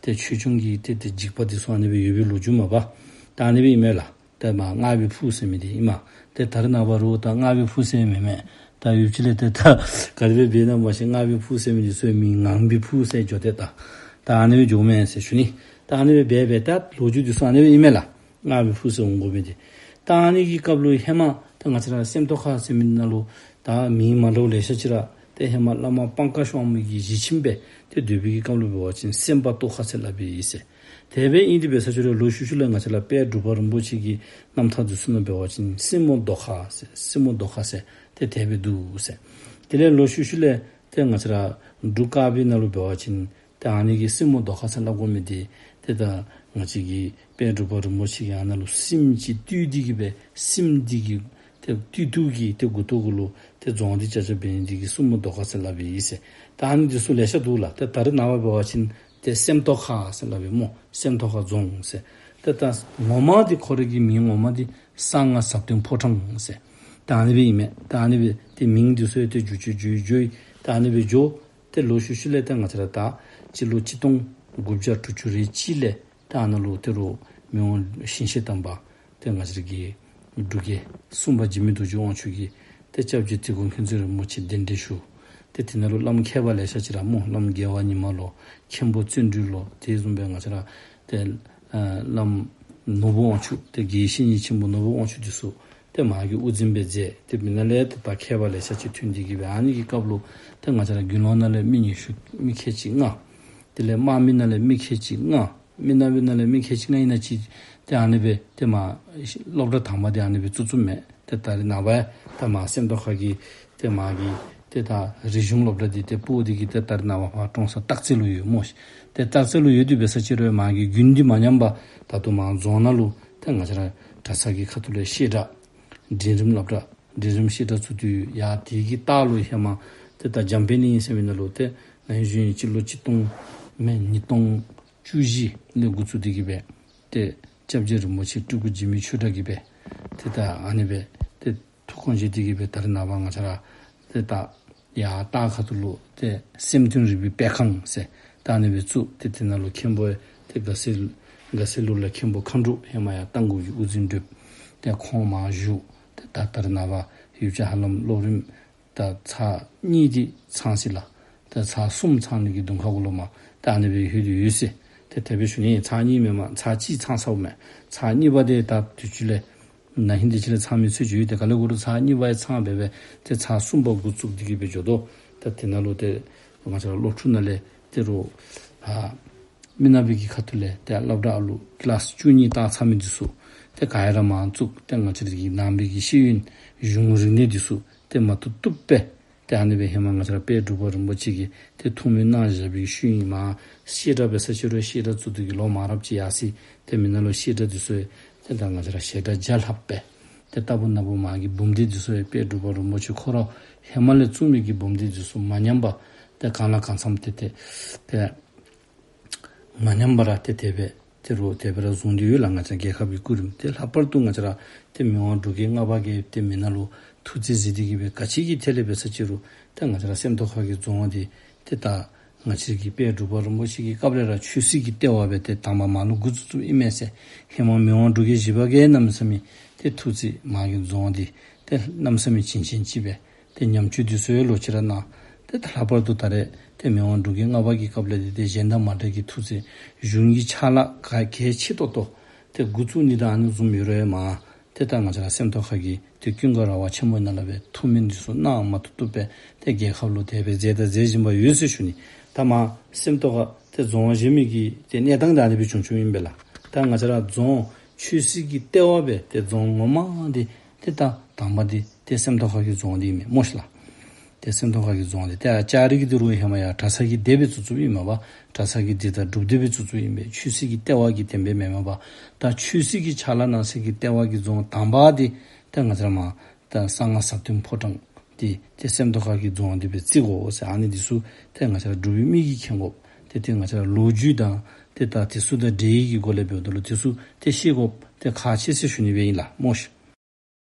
ཏེ་ཆོས་སྐྱོང་གི་ཏེ་ཏེ་འཇིགས་པ་འདི་ཚུ་ཨ་ནི་སྦེ་ཡོད་པའི་ལོ་རྒྱུས་མས་པ། ད་ཨ་ནི་སྦེ་ཨིན་མས་ལགས། ཏེ་མར་སྔགས་པའི་ཕུག་ཟེར་མི་འདི་ཨིན་མས། ཏེ་ད་རེས་ནངས་པ་རུང་ད་སྔགས་པའི་ཕུག་ཟེར་མི་མེད། ད་ཡུདཔ་ཅིག་ལས་ཏེ་ད་ག་དེ་སྦེ་འབད་ན་མ་ཤེས། སྔགས་པའི་ཕུག་ཟེར་མི་འདི་ཚུ་མིང་ངང་པའི་ཕུག་ཟེར་འགྱོ་སྟེ་ད་ད་ཨ་ནི་སྦེ་འགྱོཝ་མས་ཟེར་ཞུ་ནི། ད་ཨ་ནི་སྦེ་འབད་འབད་ད་ལོ་རྒྱུས་འདི་ཚུ་ཨ་ནི་སྦེ་ཨིན་མས་ལགས། སྔགས་པའི་ཕུག་ཟེར་འོང་དགོ་མི་འདི། ད་ཨ་ནི་གི་སྐབས་ལུ་ཧེ་མ་ད་ང་བཅས་ར་སེམས་རྟོགས་ཁ་ཟེར་མི་ནང་ལུ་ད་མིང་མ་འདྲཝ་ལེ་ཤ་ཅིག་ར་ཏེ་ཧེ་མ་བླ་མ་པང་ཀ་ཤོང་མི་གི་གཞིས་ཁྱིམ་སྦེ་ཏེ་སྡོད་པའི་གི་སྐབས་ལུ་འབད་བ་ཅིན་སེམས་དཔའ་རྟོགས་ཁ་ཟེར་སླབ་པའི་ཨིན་ཟེར། དེ་སྦེ་ཨིན་ཏེ་འབད་ས་ཅིག་རུང་ལོག་ཤུལ་ཤུལ་ལས་ང་བཅས་ར་དཔལ་འབྲུག་པ་རིན་པོ་ཆེ་གི་རྣམ་ཐར་འདི་ཚུ་ནང་འབད་བ་ཅིན་སྲིན་མོ་མདོ་ཁ་ཟེར་སྲིན་མོ་མདོ་ཁ་ཟེར་ཏེ་དེ་སྦེ་འདུག་ཟེར། དེ་ལས་ལོག་ཤུལ་ཤུལ་ལས་ཏེ་ང་བཅས་ར་འབྲུག་དཀར་པོའི་ནང་ལུ་འབད་བ་ཅིན་ཏེ་ཨ་ནི་གི་སྲིན་མོ་མདོ་ཁ་ཟེར་སླབ་དགོ་མི་འདི་ཏེ་ད་ང་བཅས་ཀྱི་དཔལ་འབྲུག་པ་རིན་པོ་ཆེ་གིས་ཨ་ནཱ་ལུ་སྲིནམོ་ཅིག་བཏུལ་ཏེ་གི་སྦེ་སྲིནམོ་འདི་གི་ཏེ་བཏུལ་བཏུལཝ་གི་ཏེ་མགུ་ཏོ་གུ་ལུ་ཏེ་རྫོང་འདི་ཅ་ཅ་འབད་ནི་འདི་གིས་སྲིན་མོ་མདོ་ཁ་ཟེར་སླབ་པའི་ཨིན་ཟེར། ད་ཨ་ནི་འདི་ཚུ་ལེ་ཤ་འདུག་ལགས། ཏེ་ད་རེས་ནངས་པ་འབད་བ་ཅིན་ཏེ་སེམས་རྟོགས་ཁ་ཟེར་སླབ་པའི་སྨོ། སེམས་རྟོགས་ཁ་རྫོང་ཟེར། ཏེ་ད་ངོ་མ་འདི་ཁོ་རའི་གི་མིང་ངོ་མ་འདི་གསང་སྔགས་ཟབ་དོན་ཕོ་བྲང་ཟེར། ད་ཨ་ནི་སྦེ་ཨིན་མས། ད་ཨ་ནི་སྦེ་ཏེ་མིང་འདི་ཚུ་ཡང་ཏེ་འགྱུར་བཅོས་འགྱུར་འགྱུར་ད་ཨ་ནི་སྦེ་འགྱོ། ཏེ་ལོག་ཤུལ་ཤུལ་ལས་ཏེ་ང་བཅས་ར་ད་སྤྱི་ལོ་གཅིག་སྟོང་དགུ་བརྒྱ་དྲུག་ཅུ་རེ་གཅིག་ལས་ཏེ་ཨ་ནཱ་ལུ་ཏེ་རུང་མི་དབང་ཞིང་གཤེགས་དམ་པ་ཏེ་ང་བཅས་ར་གི་འབྲུག་རྒྱལ་གསུམ་པ་འཇིགས་མེད་རྡོ་རྗེ་དབང་ཕྱུག་གིས་ཏེ་སྐྱབས་རྗེ་དིལ་མགོ་མཁྱེན་བརྩེ་རིན་པོ་ཆེ་གདན་འདྲེན་ཞུ། ཏེ་དེ་ནང་ལུ་བླམ་མཁས་པ་ལེ་ཤ་ཅིག་ར་སྨོ། བླམ་རྒྱལ་བ་ཉི་མ་ལོ་མཁན་པོ་བརྩོན་འགྲུས་ལོ་དེ་བཟུམ་སྦེ་ང་བཅས་ར་ཏེ་ཨ་བླམ་ནོར་བུ་དབང་ཕྱུག་ཏེ་དགེ་བཤེས་གཉེན་ཆེན་པོ་ནོར་བུ་དབང་ཕྱུག་འདི་ཚུ་ཏེ་མ་གི་དབུ་འཛིན་སྦེ་མཛད། ཏེ་མི་ནང་ལས་ཏེ་ད་མཁས་པ་ལེ་ཤ་ཅིག་ཐོན་ཏེ་གི་སྦེ་ཨ་ནི་གི་སྐབས་ལུ་ཏེ་ང་བཅས་ར་དགེ་སློང་ནང་ལས་མི་ཉི་ཤུ་མི་ཁལ་གཅིག་མངགས། དེ་ལས་དམག་མི་ནང་ལས་མི་ཁལ་གཅིག་མངགས། མི་ནང་པའི་ནང་ལས་མི་ཁལ་གཅིག་མངགས་ཨིན་ན་ཅིག་ཏེ་ཨ་ནི་སྦེ་ཏེ་མ་སློབ་གྲྭ་དང་པ་འདི་ཨ་ནི་སྦེ་བཙུགས་བཙུགསཔ་མས། ཏེ་ད་རེས་ནངས་པ་ཡང་ད་མ་སེམས་རྟོགས་ཁ་གི་ཏེ་མ་གི་ཏེ་ད་རིག་གཞུང་སློབ་གྲྭ་འདི་ཏེ་སྤོ་སྟེ་གི་ཏེ་ད་རེས་ནངས་པ་ཕར་ཀྲོང་གསར་སྟག་རྩེ་ལུ་ཡོད་སྨོ་ཤིག། ཏེ་སྟག་རྩེ་ལུ་ཡོད་དེ་འབད་ས་ཅིག་རུང་མ་གི་དགུན་འདི་མ་ཉམས་པར་ད་ལྟོ་མ་རྫོང་ནང་ལུ་ཏེ་ང་བཅས་ར་གྲྭ་ཚང་གི་ཁ་ཐུག་ལས་བཤད་གྲྭ་འབྲིང་རིམ་སློབ་གྲྭ་འབྲིང་རིམ་བཤད་གྲྭ་བཙུགས་ཏེ་ཡོད། ཡ་དེ་གི་ལྟག་ལུ་ཧེ་མ་ཏེ་ད་འཇམ་དཔལ་གླིང་ཟེར་མི་ནང་ལུ་ཏེ་ན་ཧིང་གཞེས་ནིང་སྤྱི་ལོ་གཅིག་སྟོང་མེན་ཉིས་སྟོང་བཅུ་བཞི་ལས་འགོ་བཙུགས་ཏེ་གི་སྦེ་ཏེ་སྐྱབས་རྗེ་རིན་པོ་ཆེ་སྤྲུལ་སྐུ་འཇིགས་མེད་ཆོས་གྲགས་ཀྱིས་སྦེ་ཏེ་ད་ཨ་ནི་སྦེ་ཏེ་ཐུགས་དགོངས་བཞེས་ཏེ་གི་སྦེ་ད་རེས་ནངས་པ་ང་བཅས་ར་ཏེ་ད་ཡར་ལྟག་ཁ་ཐུག་ལུ་ཏེ་སེམས་དོན་རིག་པའི་སྤེལ་ཁང་ཟེར་ད་ཨ་ནི་སྦེ་བཙུགས། ཏེ་དེ་ནང་ལུ་མཁན་པོ་ཏེ་དགའ་སེ་དགའ་སེ་ལུ་ལ་མཁན་པོ་མཁའ་འགྲོ་ཧེ་མ་ཡར་རྟ་མགོ་གི་དབུ་འཛིན་སྒྲུབ། ཏེ་ཁོང་མར་བཞུགས། ཏེ་ད་ད་རེས་ནངས་པ་ཡུདཔ་ཅིག་ཧ་ལམ་སློབ་རིམ་ད་ཚར་གཉིས་འདི་ཚང་ཅི་ལགས། ད་ཚར་གསུམ་ཚང་ནི་གི་གདོང་ཁ་གུ་ལུ་མར་ད་ཨ་ནི་སྦེ་ལྷོད་དེ་ཡོད་ཟེར། ཏེ་དེ་སྦེ་ཞུ་ནི། ཚར་གཉིས་མེན་མས། ཚར་གཅིག་ཚང་ཚརཝ་མས། ཚར་གཉིས་པ་འདི་ད་དུས་ཅི་ལས་ན་ཧིང་དེ་ཅིག་ལས་ཚང་མི་ཚུ་ཅིག་ཡོད། ཏེ་ག་ལས་གུ་རུ་ཚར་གཉིས་པ་ཡང་ཚང་སྦེ་སྦེ་ཏེ་ཚར་གསུམ་པ་འགོ་བཙུགས་ཏེ་གི་སྦེ་འགྱོ་དོ། ད་དེ་ནང་ལུ་ཏེ་ང་བཅས་ར་སློབ་ཕྲུག་ནང་ལས་ཏེ་རུང་ཨ་མི་ནག་པའི་གི་ཁ་ཐུག་ལས་ཏེ་སློབ་གྲྭ་ཨ་ལུ་ཀི་ལཱསི་བཅུ་གཉིས་ལྟག་ཚང་མི་འདི་ཚུ་ཏེ་ག་ཡ་ར་མར་བཙུགས། ཏེ་ང་བཅས་ར་གི་ནང་པའི་གི་ཤེས་ཡོན་གཞུང་རིག་གནས་འདི་ཚུ་ཏེ་མ་ཐུབ་ཐུབ་སྦེ་ཏེ་ཨ་ནི་སྦེ་ཧེ་མ་ང་བཅས་ར་དཔལ་འབྲུག་པ་རིན་པོ་ཆེ་གིས་ཏེ་ཐུགས་སྨོན་གནང་བཞག་པའི་ཤུལ་ཨིན་མས། བཤད་གྲྭ་འབད་ས་ཅིག་རུང་བཤད་གྲྭ་བཙུགས་ཏེ་གི་ལོ་མང་རབས་ཅིག་ཡར་སོ་ཡི། ཏེ་མི་ནང་ལུ་བཤད་གྲྭ་འདི་ཚུ་ཡང་ཏེ་ད་ང་བཅས་ར་བཤད་གྲྭ་བརྒྱ་ལྷགཔ་སྦེ་ཏེ་ལྟ་བུ་ན་བུ་མ་གི་འབུམ་སྡེ་འདི་ཚུ་ཡང་དཔལ་འབྲུག་པ་རིན་པོ་ཆེ་ཁོ་ར་ཧེ་མ་ལས་བཙུགས་མི་གི་འབུམ་སྡེ་འདི་ཚུ་མ་ཉམས་པར་ཏེ་གང་ལ་གང་འཚམས་ཏེ་ཏེ་ཏེ་མ་ཉམས་པར་ཏེ་དེ་སྦེ་ཏེ་རུང་དེ་སྦེ་ར་བཟུང་སྟེ་ཡོད་ལགས། ང་བཅས་རྒྱལ་ཁབ་ཀྱི་སྐུ་རིམ་ཏེ་ལྷག་པར་དུ་ང་བཅས་ར་ཏེ་མི་དབང་འབྲུག་རྒྱལ་ལྔ་པ་གིས་ཏེ་མི་ནང་ལུ་ཐུགས་རྗེ་གཟིགས་ཏེ་གི་སྦེ་ག་ཅི་གི་ཐད་ལས་འབད་ས་ཅིག་རུང་ཏེ་ང་བཅས་ར་སེམས་རྟོགས་ཁ་གི་རྫོང་འདི་ཏེ་ད་ང་བཅས་ཀྱི་དཔལ་འབྲུག་པ་རིན་པོ་ཆེ་གི་སྐབས་ལས་ར་ཆོས་སྲིད་ཀྱི་ལྟེ་བ་སྦེ་ཏེ་དང་པ་མར་ལུ་འགོ་བཙུགས་བཙུགསཔ་ཨིན་མས་ཟེར། ཧེ་མ་མི་དབང་འབྲུག་རྒྱལ་བཞི་པ་གིས་གནམ་མེད་ས་མེད་ཏེ་ཐུགས་རྗེ་མ་གི་རྫོང་འདི་ཏེ་གནམ་མེད་ས་མེད་བྱིན་ཅན་ཅིག་སྦེ་ཏེ་ཉམས་བཅོས་འདི་ཚུ་ཡང་ལོག་ཅི་ར་གནང་། ཏེ་ད་ལྷག་པར་དུ་ད་རེས་ཏེ་མི་དབང་འབྲུག་རྒྱལ་ལྔ་པ་གི་སྐབས་ལས་ཏེ་ཏེ་གཞན་དང་མ་འདྲ་གི་ཐུགས་རྗེ་གཞུང་གི་ཕྱག་ལཱ་ག་གལ་ཆེ་ཏོག་ཏོ་ཏེ་འགོ་བཙུགས་ནི་དང་ཨ་ནི་བཟུམ་ཡོད་རུང་ཡང་མར་ཏེ་ད་ང་བཅས་ར་སེམས་རྟོགས་ཁ་གི་ཏེ་ཀུན་དགའ་ར་བ་ཆེན་མོའི་ནང་ལུ་སྦེ་ཐུགས་སྨོན་འདི་ཚུ་གནང་མ་ཐུབ་ཐུབ་སྦེ་ཏེ་རྒྱལ་ཁབ་ལུ་དེ་སྦེ་མཛད་དང་མཛད་བཞིན་པ་ཡོད་ཟེར་ཞུ་ནི། ད་མར་སེམས་རྟོགས་ཁ་ ཏེ་རྫོང་གཞན་མི་གི་ཏེ་གནས་སྟངས་དང་ཨ་ནི་སྦེ་བྱུང་བྱུངམ་ཨིན་པས་ལགས། ད་ང་བཅས་ར་རྫོང་ཆོས་སྲིད་ཀྱི་ལྟེ་བ་སྦེ་ཏེ་རྫོང་ངོ་མ་འདི་ཏེ་ད་དང་པ་འདི་ཏེ་སེམས་རྟོགས་ཁ་གི་རྫོང་འདི་ཨིན་མས་སྨོ་ཤིག་ལགས། ཏེ་སེམས་རྟོགས་ཁ་གི་རྫོང་འདི་ཏེ་ཨ་ལྕགས་རི་གི་འདི་རུང་ཧེ་མ་ཡང་གྲྭ་ཚང་གི་སྡེ་སྦེ་བཙུགས་བཙུགསཔ་ཨིན་མས་པ། གྲྭ་ཚང་གི་སྡེ་དང་སྒྲུབ་སྡེ་སྦེ་བཙུགས་བཙུགསཔ་ཨིན་པས། ཆོས་སྲིད་ཀྱི་ལྟེ་བ་གི་དེམ་སྦེ་མེན་མས་པ། ད་ཆོས་སྲིད་ཀྱི་ཕྱག་ལཱ་གནང་ས་གི་ལྟེ་བ་གི་རྫོང་དང་པ་འདི་ཏེ་ང་བཅས་ར་མར་ད་གསང་སྔགས་ཟབ་དོན་ཕོ་བྲང་འདི་ཏེ་སེམས་རྟོགས་ཁ་གི་རྫོང་འདི་སྦེ་བརྩི་དགོ་ཟེར། ཨ་ནི་འདི་ཚུ་ཏེ་ང་བཅས་ར་འབྲུག་པའི་མི་གིས་མཁྱེན་དགོ། ཏེ་ཏེ་ང་བཅས་ར་ལོ་རྒྱུས་དང་ཏེ་ད་དེ་ཚུ་དང་འབྲེལ་ཡོད་ཀྱི་སྒོ་ལས་འབདཝ་ད་ལུ་དེ་ཚུ་ཏེ་ཤེས་དགོཔ་ཏེ་ཁག་ཆེ་ཟེར་ཞུ་ནི་སྦེ་ཨིན་ལགས་སྨོ་ཤིག།